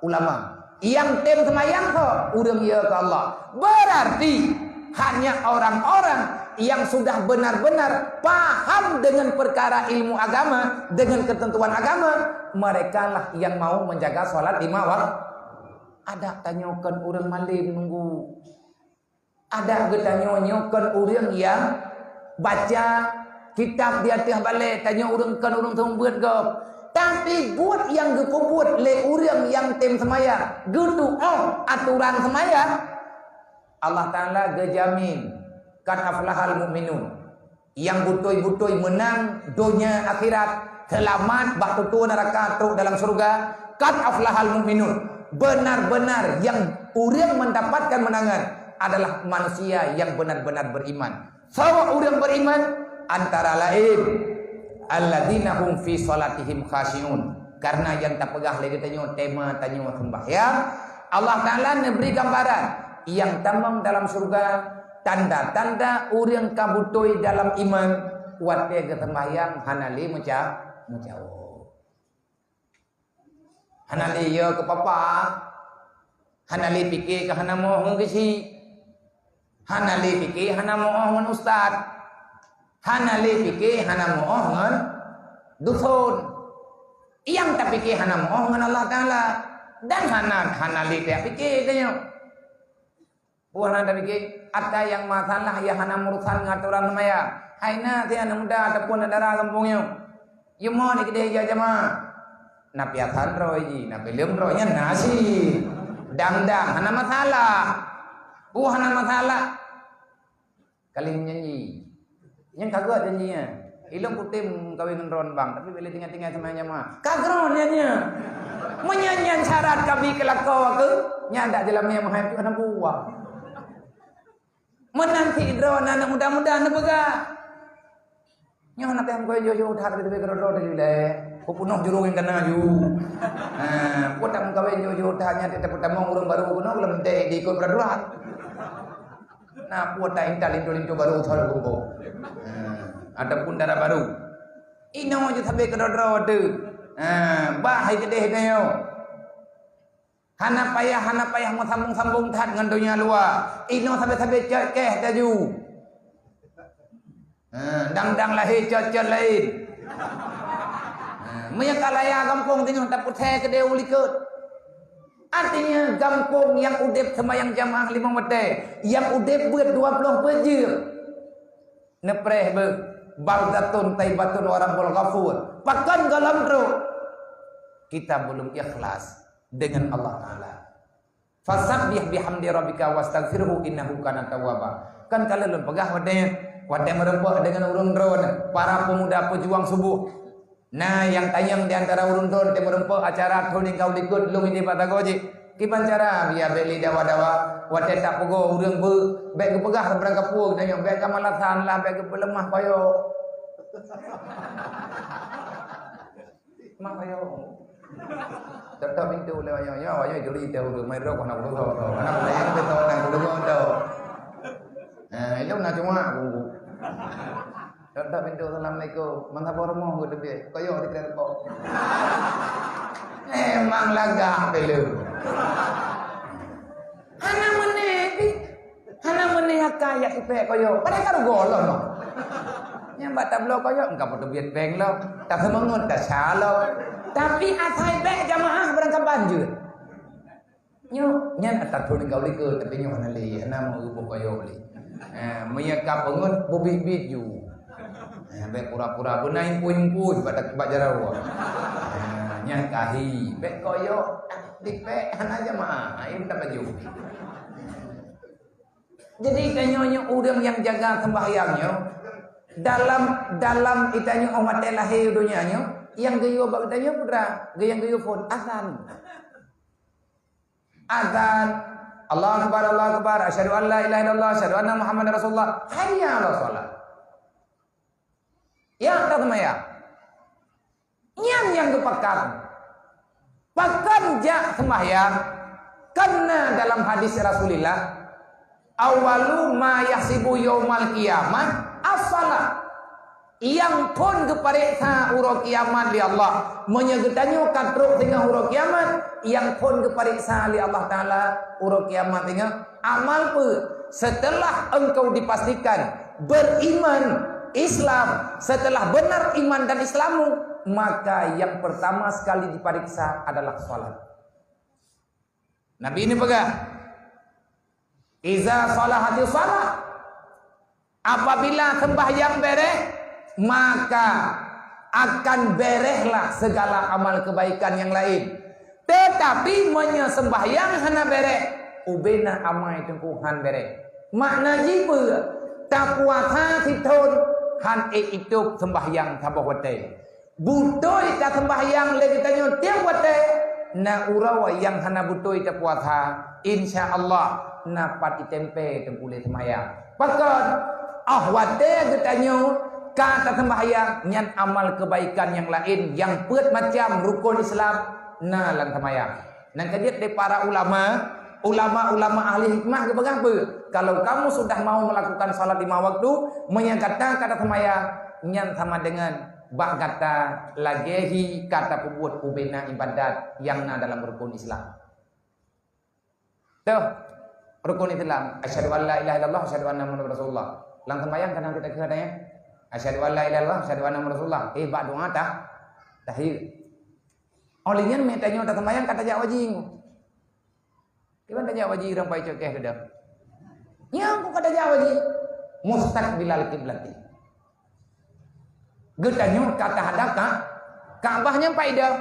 Ulama. Nyang tem seumayang soe? Ureueng yö keu Allah. Berarti, hanya orang-orang yang sudah benar-benar paham dengan perkara ilmu agama, dengan ketentuan agama, merekalah yang mau menjaga salat lima waktu. Adak tanyoe kon ureueng malém nunggu. Adak geutanyoe nyoe kon ureueng nyang baca kitab di ateueh balée, tanyoe ureueng kon ureueng seumeubeuet gob. Tapi buet nyang geupeubuet lé ureueng nyang tem seumayang, geutu'oh atoran seumayang, Allah Taala geujamin, "Qad aflahal mu'minun." Nyang beutôi-beutôi meunang donya akhirat, seulamat bak tutoe neuraka trok dalam syeuruga, "Qad aflahal mu'minun." Benar-benar nyang ureueng mendapatkan kemenangan adalah manusia nyang benar-benar beriman. Soe ureueng beriman? Antara laén, "Alladzina hum fi shalatihim khasyi'un." Karena nyang tapeugah lé geutanyoe tema tanyoe sembahyang, Allah Taala neubri gambaran nyang tamong dalam syeuruga, tanda-tanda ureueng ka beutôi dalam iman, watée geuseumbahyang hana lé meuca-, meucawoe. Hana lé yö keu papa, hana lé pike keu hana moh ngon geuchik, hana lé pike hana moh ngon ustaz, hana lé pike hana moh ngon duson. Nyang tapike hana moh ngon Allah Taala, dan hana, hana lé tapike tanyoe. Peue hana tapike, ata nyang masalah nyang hana meurusan ngon atoran seumayang. Hai na si aneuk muda ataupun dara gampông nyoe. Yumoe ni keudeh jak jama. Na piasan droe jih, na bileuem droe nyan na si. Dang-dang hana masalah. Peue hana masalah. Kaling nyanyi. Nyang ka geuh janji nyan. Ilong kutem kawin ngon droen bang, tapi bila tinggai-tinggai sama nyama. Ka droen nyan nya. Meunyan nyan syarat kabi keulako aku, nyan dak jalan meh mahai tu hana buah. Meunan si droen aneuk muda-muda neupeugah. Nyoe na teuh meukawen jujur that, tapi keudroe-droe tadi leh. Ku peunoh jurong nyang kana ju. Ha, ku tak meukawen jujur that nyan, tapi tamong ureueng baru keunoe leuem deh diikot peraturan. Na peue ta intat linto-linto baru thon kumpul. Ha, ataupun dara baru. Inoe je sabe keudroe-droe teuh. Ha, bah hai keudeh nyoe. Hana payah, hana payah meusambong-sambong that ngon donya luwa. Inoe sabe-sabe cot keh taju. Ha, dang-dang lahé cot-cot laén. Ha, meunyoe ka laya gampông teungoh tapeuthèe keudeh u likot. Artinya, gampông nyang udeb seumayang jamaah limong watèe, nyang udeb beuet dua ploh peuet jeuem. Neupreh beuh, baldatun thaibatun wa rabbun ghafur. Pakon gohlom trok? Kita belum ikhlas dengan Allah Taala. Fasabbih bihamdi rabbika wastaghfirhu innahu kana tawwaba. Kan ka lôn peugah watèe, watèe meurumpok deungon ureueng droeneuh, para pemuda pejuang suboh. Na nyang tanyong di antara ureuëng droen teumeureumpok acara thon nyang ka u likot lôn idéh bak sagoe jih. Kiban cara biar bèk lé dawa-dawa, watèe tapeugoe ureuëng beu, bèk geupeugah beurangkapeue geutanyoe, bèk ka malasan lah, bèk geupeuleumah koyo. Mak koyo. Tok-tok pintoe lé wayang, ya, wayang juri teu ureuëng, mai rok, anak ureuëng, anak ureuëng, anak ureuëng, anak ureuëng, anak ureuëng. Eh, ilong na cuma aku. Tok-tok pintoe, "Assalamualaikum." "Meusaboh rumoh," geuteubiet. Koyo di keudè rumoh. Memang lagak bela. Hana meuné pih. Hana meuné akai jak ipèk koyo. Padahai ka rugoe lom. Nyang bak tabloe koyo, engka peuteubiet péng lom. Taseumeungeut, tasya lom. Tapi asai bèk jamaah beurangkaban jeuet. Nyoe, nyan ata thon gaul ikeue, tapi nyoe hana lé, hana meu-eu boh koyo lé. Ha, meunyoe ka peungeut, beubiet-biet ju. Ha, bèk pura-pura beuna impui-impui bak, bak jaroe. Ha, nyan kahi, bèk koyo, dipèk hana jamaah, ha, ini tak baju. Jadi, tanyoe nyoe ureuëng nyang jaga sembahyang nyoe, dalam, dalam geutanyoe óh watèe lahé donya nyoe, nyang geuyue bak geutanyoe peue teuma, nyang geuyue phon, azan. Azan, "Allahu Akbar, Allahu Akbar, asyhadu an la ilaha illallah, asyhadu anna Muhammadar Rasulullah, hayya 'alas shalah." Ya, ka seumayang. Nyan nyang geupakat. Pakon jak seumayang? Karena dalam hadis Rasulullah, "Awwalu ma yahsibu yaumal qiyamah as-shalah." Nyang phon geupareksa uroe kiamat lé Allah. Meunyoe geutanyoe ka trok singoh uroe kiamat, nyang phon geupareksa lé Allah Taala uroe kiamat singoh, amal peue? Setelah engkau dipastikan beriman, Islam, setelah benar iman dan Islammu, maka yang pertama sekali diperiksa adalah salat. Nabi ini peugah, "Iza salahatis shalah," apabila sembahyang bereh, maka akan berehlah segala amal kebaikan yang lain. Tetapi meunyoe sembahyang hana bereh, ubena amai teungku han bereh. Makna jih peue? Tapuasa sithon han ék itôb sembahyang saboh watèe. Beutôi taseumbahyang lé geutanyoe tiep watèe, na uroe nyang hana beutôi tapuasa, insya Allah na pat itempé teungku lé seumayang. Pakon? Óh watèe geutanyoe ka taseumbahyang, nyan amal keubaikan nyang laén nyang peuet macam rukon Islam na lam seumayang. Nyang keujeuet lé para ulama, ulama-ulama ahli hikmah geupeugah peue? Kalau kamu sudah mau melakukan salat lima waktu, meunyoe gata ka taseumbahyang, nyan sama dengan bak gata lagèe hi ka tapeubuet ubena ibadat nyang na dalam rukon Islam. Toh, rukon Islam, asyhadu an la ilaha illallah, asyhadu anna Muhammadar Rasulullah. Lam seumbahyang kadang kita keuh tanya, asyhadu an la ilaha illallah, asyhadu anna Muhammadar Rasulullah. Eh, bak doa tah, tahiyat. Óh lheueh nyan, meutanyoe taseumbahyang ka tajak wajéb. Kiban tajak wajéb ureueng pai cok kèh keudeh. Nyang ku ka tajak wajéb. Mustaqbilal kiblati. Geutanyoe ka tahadap ka, Ka'bah nyang pai deh.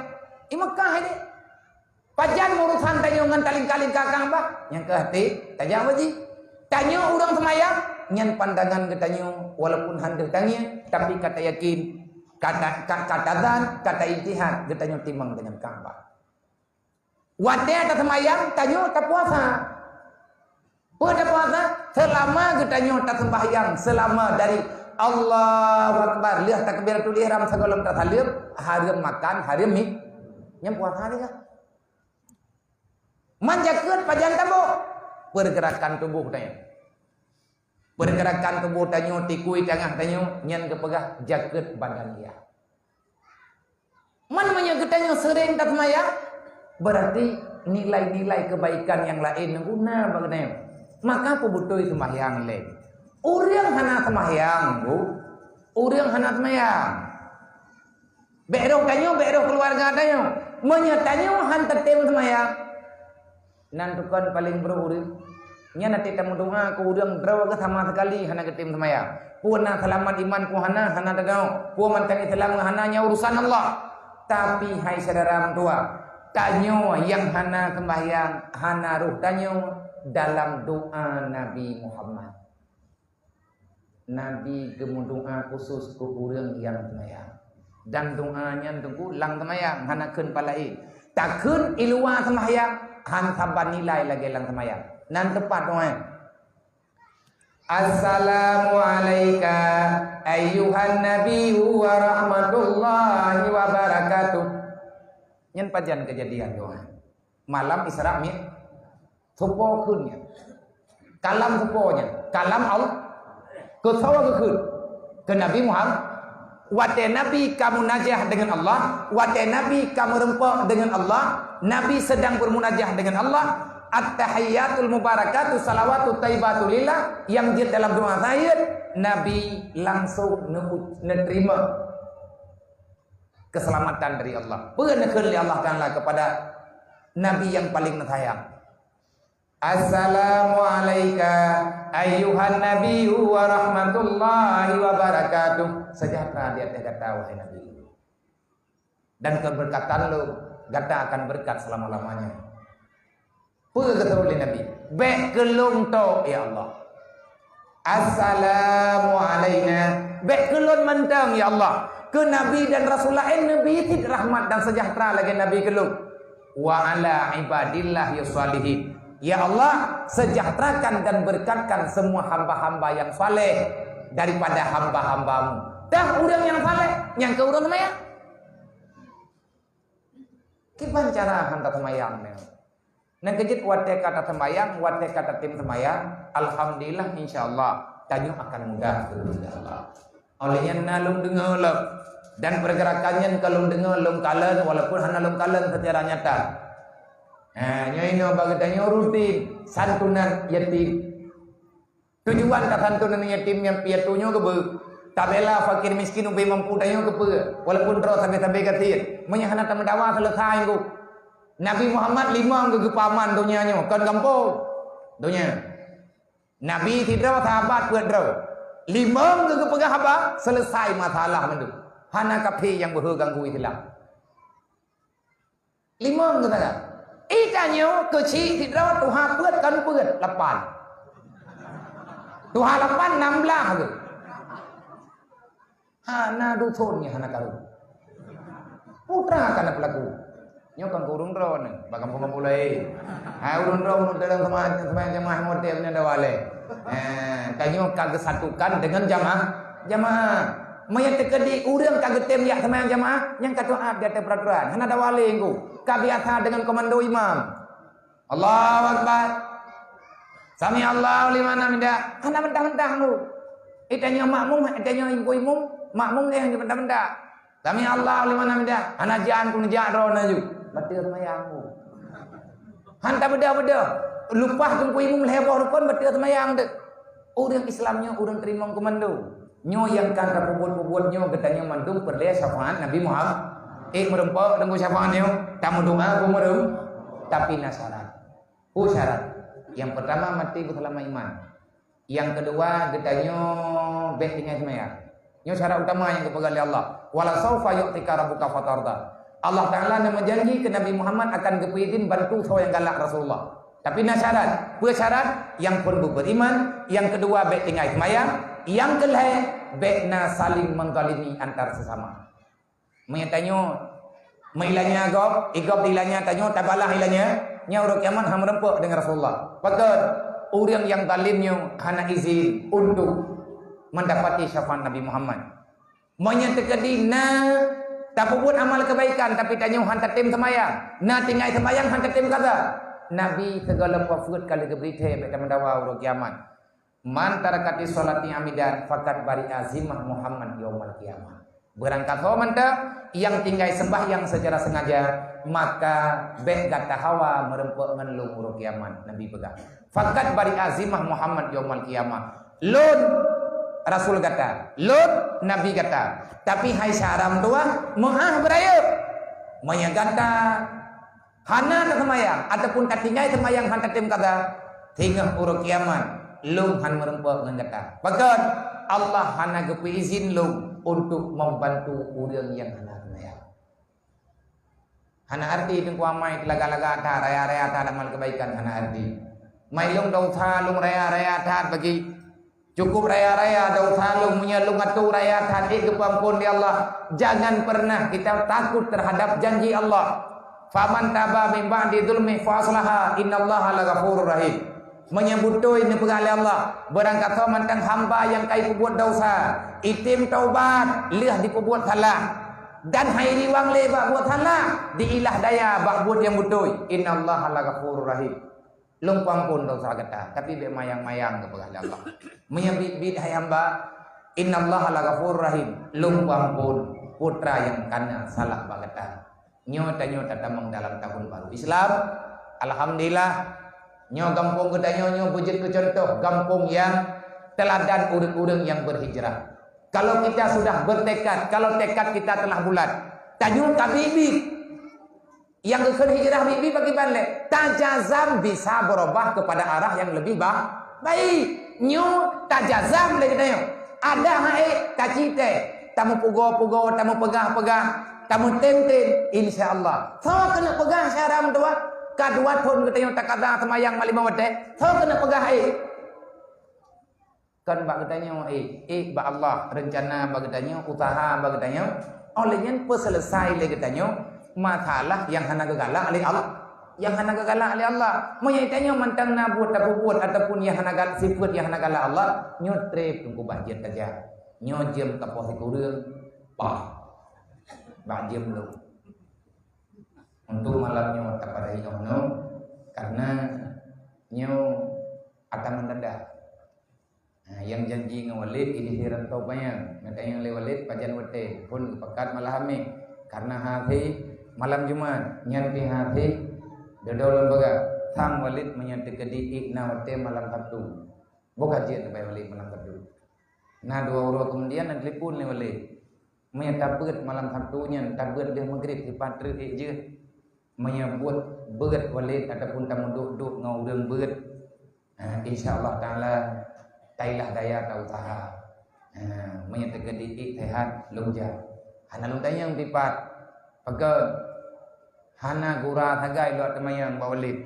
I Mekah deh. Pajan urusan tanyoe ngon talingka-lingka Ka'bah, nyang keu até tajak wajéb. Tanyoe ureueng seumayang, nyan pandangan geutanyoe, walaupun han deuh tangieng, tapi ka tayakin, ka ta-, ka, ka tazan, ka taijtihad, geutanyoe timang deungon Ka'bah. Watèe taseumayang, tanyoe tapuasa. Peue tapuasa? Seulama geutanyoe taseumbahyang, seulama dari Allahu Akbar, lheueh takbiratul ihram sigohlom tasaleuem, hareuem makan, hareuem mi-, nyan puasa teuh. Man jakeuet pajan taboh? Pergerakan tubuh tanyoe. Pergerakan tubuh tanyoe, tikui tangah tanyoe, nyan geupeugah jakeuet badan dia. Man meunyoe geutanyoe seuréng taseumayang, berarti nilai-nilai keubaikan nyang laén guna bak geutanyoe. Maka peubeutôi seumayang lé. Ureueng hana seumayang, Bu, ureueng hana seumayang. Bèk roh tanyoe, bèk roh keuluwarga tanyoe. Meunyoe tanyoe han teutem seumayang, nan tukon paleng brôk ureueng. Nyan até tameudoa keu ureueng droe geuh sama sekali hana geutem seumayang. Peue na seulamat iman, peue hana, hana teugoe. Peue mantong Islam hana, nyan urusan Allah. Tapi hai syedara meutuah, tanyoe nyang hana seumbahyang, hana roh tanyoe dalam doa Nabi Muhammad. Nabi geumeudoa khusus keu ureueng nyang seumayang. Dan doa nyan teungku lam seumayang, hana kheun pat laén. Takheun i luwa seumayang, han saban nilai lagée lam seumayang. Nan teupat doa. "Assalamu alaika ayyuhan nabiyyu wa rahmatullahi wa barakatuh." Nyan pajan keujadian doa. Malam Isra Mi-, soe po kheun nyan. Kalam soe po nyan. Kalam Allah. Keu soe geukheun? Keu Nabi Muhammad. Watée Nabi ka munajah deungon Allah, watée Nabi ka meureumpok deungon Allah, Nabi sedang bermunajah dengan Allah, at-tahiyyatul mubarakatuh salawatut thayyibatu lillah, nyang jeuet dalam doa sayeue, Nabi langsung neu-, neuterima keselamatan dari Allah. Peue neukheun lé Allah Taala kepada Nabi nyang paleng neusayang? "Assalamu alaika ayyuhan nabiyyu wa rahmatullahi wa barakatuh." Sejahtera di ateueh gata, wahai Nabi. Dan keberkatan lôn, gata akan berkat selama-lamanya. Peue geutôh lé Nabi? Bék keu lôn tok, ya Allah. Assalamu alaina. Bék keu lôn mantong, ya Allah. Keu Nabi dan Rasul laén neubi cit rahmat dan sejahtera lagée Nabi keu lôn. Wa ala ibadillahi shalihin. Ya Allah, sejahterakan dan berkatkan semua hamba-hamba yang saleh daripada hamba-hambamu. Dah ureuëng nyang saleh, nyang keu ureuëng seumayang. Kiban cara han taseumayang nyoe. Nyang keujeuet watée ka taseumayang, watée ka tatem seumayang, alhamdulillah, insya Allah, tanyoe akan mudah, insya Allah. Oleh nyan na lôn deungoe lom, dan pergerakan nyan ka lôn deungoe lôn kalon, walaupun hana lôn kalon secara nyata. Ha, nyoe inoe bagi tanyoe rutin santunan yatim. Tujuan tasantunan yatim nyang piatu nyoe keupeue? Tabela fakir miskin ubé mampu tanyoe keupeue? Walaupun droe sabe-sabe gasien. Meunyoe hana tameudawa, selesai engku. Nabi Muhammad limong geuh geupaman donya nyoe, kon gampông. Donya. Nabi sidroe, sahabat peuet droe. Limong geuh geupeugah haba, selesai masalah mandum. Hana kafé nyang beuhe ganggu Islam. Limong geutanyoe. Ih, tanyoe keuchik sidroe tuha peuet kon peuet, lapan. Tuha lapan, nam blaih geuh. Hana dusun nyang hana karu. Putra kana peulaku. Nyoe kan ureuëng droe nyoe, bak gampông-gampông laén. Ha, ureuëng droe ureuëng dalam sama, sama jamaah model nyan dawa lé. Ha, tanyoe ka geusatukan dengan jamaah, jamaah. Meunyoe teukeudi ureuëng ka geutem jak seumayang jamaah, nyang ka taát di ateueh peuraturan, hana dawa lé engku. Ka biasa dengan komando imam. Allahu Akbar. Sami Allahu liman hamidah. Hana mentah-mentah engku. Itanyoe makmum, itanyoe engku imum, makmum lé hana mentah-mentah. Sami Allahu liman hamidah. Hana jian pun jak droe laju. Bateue seumayang engku. Han tabeudoh-beudoh. Leupah teungku imum lhée boh rukon, bateue seumayang teuk. Ureuëng Islam nyoe ureuëng teurimong keumandum. Nyoe nyang ka tapeubuet-peubuet nyoe geutanyoe mandum peureulée syafaat Nabi Muhammad. Eh, meureumpok deungon syafaat nyoe, tameudoa keu meureumpok. Tapi na syarat. Peue syarat? Nyang peurtama maté beuseulama iman. Nyang keudua geutanyoe bék tinggai seumayang. Nyoe syarat utama nyang geupeugah lé Allah. "Wala saufa yu'tika rabbuka fatarda." Allah Taala na meujanji keu Nabi Muhammad akan geupeuidin bantu soe nyang galak Rasulullah. Tapi na syarat. Peue syarat? Nyang phôn beuiman, nyang keudua bék tinggai seumayang, nyang keulhée bék na saling menzalimi antar sesama. Meunyoe tanyoe meuilanya gob, igob di ilanya tanyoe tabalah ilanya, nyan uroe kiamat hana meureumpok deungon Rasulullah. Pakon? Ureuëng nyang zalim nyoe hana izin untuk mendapati syafaat Nabi Muhammad. Meunyoe teukeudi na tapeubuet amal keubaikan, tapi tanyoe han tatem seumayang, na tinggai seumayang han tatem kaza, Nabi sigohlom wafeuet ka lheueh geubri thée bék tameudawa uroe kiamat. "Man tarakatis sholati amidan faqad bari'a zimmah Muhammad yaumal qiyamah." Beurangkasoe mantong nyang tinggai seumbahyang secara sengaja, maka bék gata hawa meureumpok ngon lôn uroe kiamat, Nabi peugah. "Faqad bari'a zimmah Muhammad yaumal qiyamah." Lôn Rasul gata, lôn Nabi gata. Tapi hai syedara meutuwah, meuáh beurayeuk. Meunyoe gata hana taseumayang ataupun tatinggai seumayang han tatem kaza, singoh uroe kiamat lôn han meureumpok ngon gata. Pakon? Allah hana geupeuizin lôn untuk membantu ureuëng nyang hana seumayang. Hana arti teungku amai teulaga-laga that, raya-raya that amal keubaikan, hana arti. Mai lôn desya, lôn raya-raya that bagi Cukup raya-raya desya lôn, meunyoe lôn atoe raya that ék geupeuamphon lé Allah. Jangan pernah kita takut terhadap janji Allah. Faman taba min ba'di zulmi fa aslaha innallaha laghafurur rahim. Meunyoe beutôi neupeugah lé Allah, beurangkasoe mantong hamba nyang ka jipeubuet desya, item taubat, lheueh jipeubuet salah, dan han iriwang lé bak buet salah, diilah daya bak buet nyang beutôi. Innallaha laghafurur rahim. Lôn peuamphon desya gata, tapi bék mayang-mayang geupeugah lé Allah. Meunyoe biet-biet hai hamba, innallaha laghafurur rahim, lôn peuamphon peue nyang kana salah bak gata. Nyoe tanyoe tatamong dalam tahun baru Islam. Alhamdulillah, nyoe gampông geutanyoe nyoe beujeuet keu contoh gampông nyang teuladan ureuëng-ureuëng nyang berhijrah. Kalau kita sudah bertekad, kalau tekad kita telah bulat, tanyoe ka biet-biet. Nyang geukheun hijrah biet-biet pakriban lé? Tajazam bisa berubah kepada arah yang lebih ba-, baik. Nyoe tajazam lé geutanyoe. Adak han ék, tacit teuh. Tameupugoe-pugoe, tameupeugah-peugah, tameutem-tem, insya Allah. Soe keuneuk peugah syedara meutuwah? Ka dua thon geutanyoe takaza seumayang mak limong watée. Soe keuneuk peugah ék? Kon bak geutanyoe ék, ék bak Allah, reuncana bak geutanyoe, usaha bak geutanyoe. Óh lheueh nyan peuseuleusai lé geutanyoe masalah nyang hana geugalak lé Allah, nyang hana geugalak lé Allah. Meunyoe tanyoe mantong na buet tapeubuet ataupun nyang hana gal-, sifeuet nyang hana galak Allah, nyoe treb teungku bah jeuet saja. Nyoe jeuem ka poh sikureueng, bah, bah jeuem lom. Untuk malam nyoe tapada inoe nyoe, karena nyoe ata mendadak. Ha, nyang janji ngon Walid ini siran tau panyang. Maka nyang lé Walid pajan watée phon geupakat malam Hamé. Karena hase malam Jumat, nyan pi hase dodo lom baga. Sang Walid meunyoe teukeudi ék na watée malam Sabtu. Boh ka jeuet neubai Walid malam Sabtu. Na dua uroe kemudian na telepon lé Walid. Meunyoe tabeuet malam Sabtu nyan, tabeuet lheueh Maghrib sipat treuk ék jeuet. Meunyoe buet beuet Walid ataupun tameuduek-duek ngon ureuëng beuet, ha, insya Allah Taala tailah daya tausaha. Ha, meunyoe teukeudi ék sehat, lôn jak. Hana lôn tanyong sipat. Pakon? Hana gura sagai lôn teumanyong bak Walid.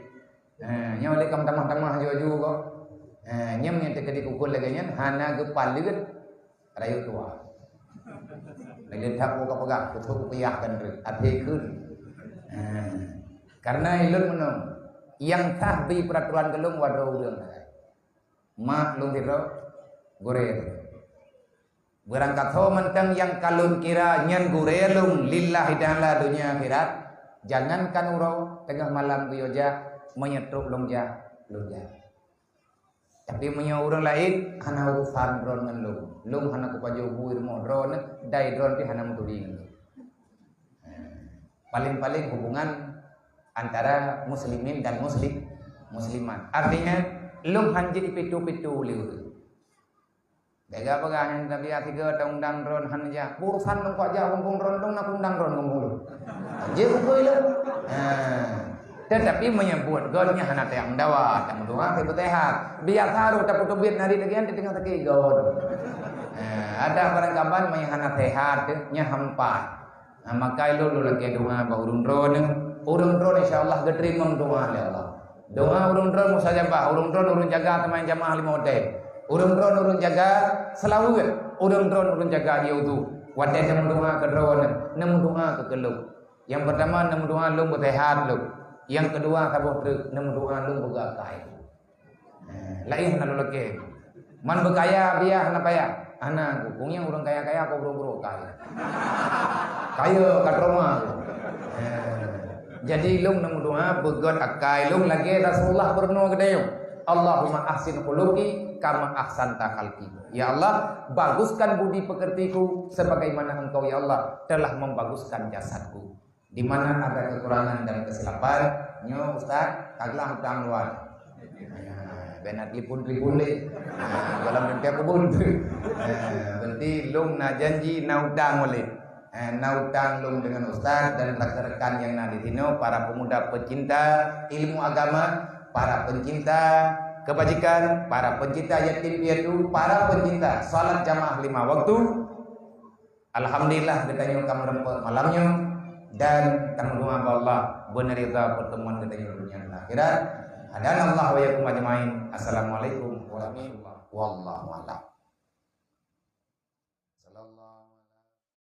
Ha, nyoe Walid ka meutamah-tamah aju-aju kok. Ha, nyoe meunyoe teukeudi pukul lagée nyan, hana geupaleuet. Rayeuk tuha. Lagée that peugah-peugah, kutôb piyah kan tu, até kheun. Ha. Karena ilôn meunoe, nyang sah bri peuraturan keu lôn wadroe ureuëng sagai. Mak lôn sidroe, gurée. Beurangkasoe mantong nyang ka lôn kira nyan gurée lôn lillahi ta'ala donya akhirat, jangankan uroe, teungoh malam geuyue jak, meunyoe trok lôn jak, lôn jak. Tapi meunyoe ureuëng laén hana urusan droe ngon lôn, lôn hana kupajoh bui rumoh droe, dai droe pih hana meuturi ngon lôn. Paling-paling hubungan antara muslimin dan muslim, muslimat. Artinya, lôn han jeuet ipitu-pitu lé ureuëng. Bèk gak peugah nyan tabiat tiga taundang droe hana jak. Urusan lôn kok jak, mumpung droe lôn na kuundang droe mumpung lôn. Jeuet bukui lôn. Ha. Tetapi meunyoe buet gét nyan hana tajak meudawa, tameudoa, tapeuseuhat. Biasa roh tapeuteubiet nari lagèe nyan teungoh sakét gét. Ha, adak barangkaban meunyoe hana seuhat, nyan hampa. Ha, maka ilôn lôn lakèe doa bak ureueng droeneuh. Ureueng droeneuh insya Allah geuteurimong doa lé Allah. Doa ureueng droeneuh mustajabah, ureueng droeneuh ureueng jaga teuma jamaah limong watèe. Ureueng droeneuh ureueng jaga seulaweuet, ureueng droeneuh ureueng jaga ié udhu. Watèe tameudoa keu droeneuh, neumeudoa keu lôn. Nyang peurtama neumeudoa lôn beuseuhat lôn. Nyang keudua saboh treuk neumeudoa lôn beugét akai. Eh, laén hana lôn lakèe. Man beukaya biaya hana payah. Hana ku, kuyang ureueng kaya-kaya kok brôk-brôk kaya. Kaya ka trauma ku. Eh, jadi lôn neumeudoa beugét akai lôn lagèe Rasulullah peurunoe geutanyoe. Allahumma ahsin khuluqi kama ahsanta khalqi. Ya Allah, baguskan budi pekertiku sebagaimana Engkau ya Allah telah membaguskan jasadku. Di mana ada kekurangan dan kesilapan, nyoe Ustaz, ka geulah utang luwa. Nah, bèk na telepon-telepon lé. Nah, dalam dompet kubun. Nah, berarti lôn na janji, na utang ulèe. Eh, na utang lôn dengan Ustaz dan rekan-rekan yang na di sinoe, para pemuda pecinta ilmu agama, para pencinta kebajikan, para pencinta yatim piatu, para pencinta salat jamaah lima waktu. Alhamdulillah, geutanyoe ka meureumpok malam nyoe dan tameudoa bak Allah beuneurida pertemuan geutanyoe donya dan akhirat. Hadanallahu wa iyyakum ajmain. Assalamualaikum warahmatullahi wabarakatuh. Wallahu a'lam.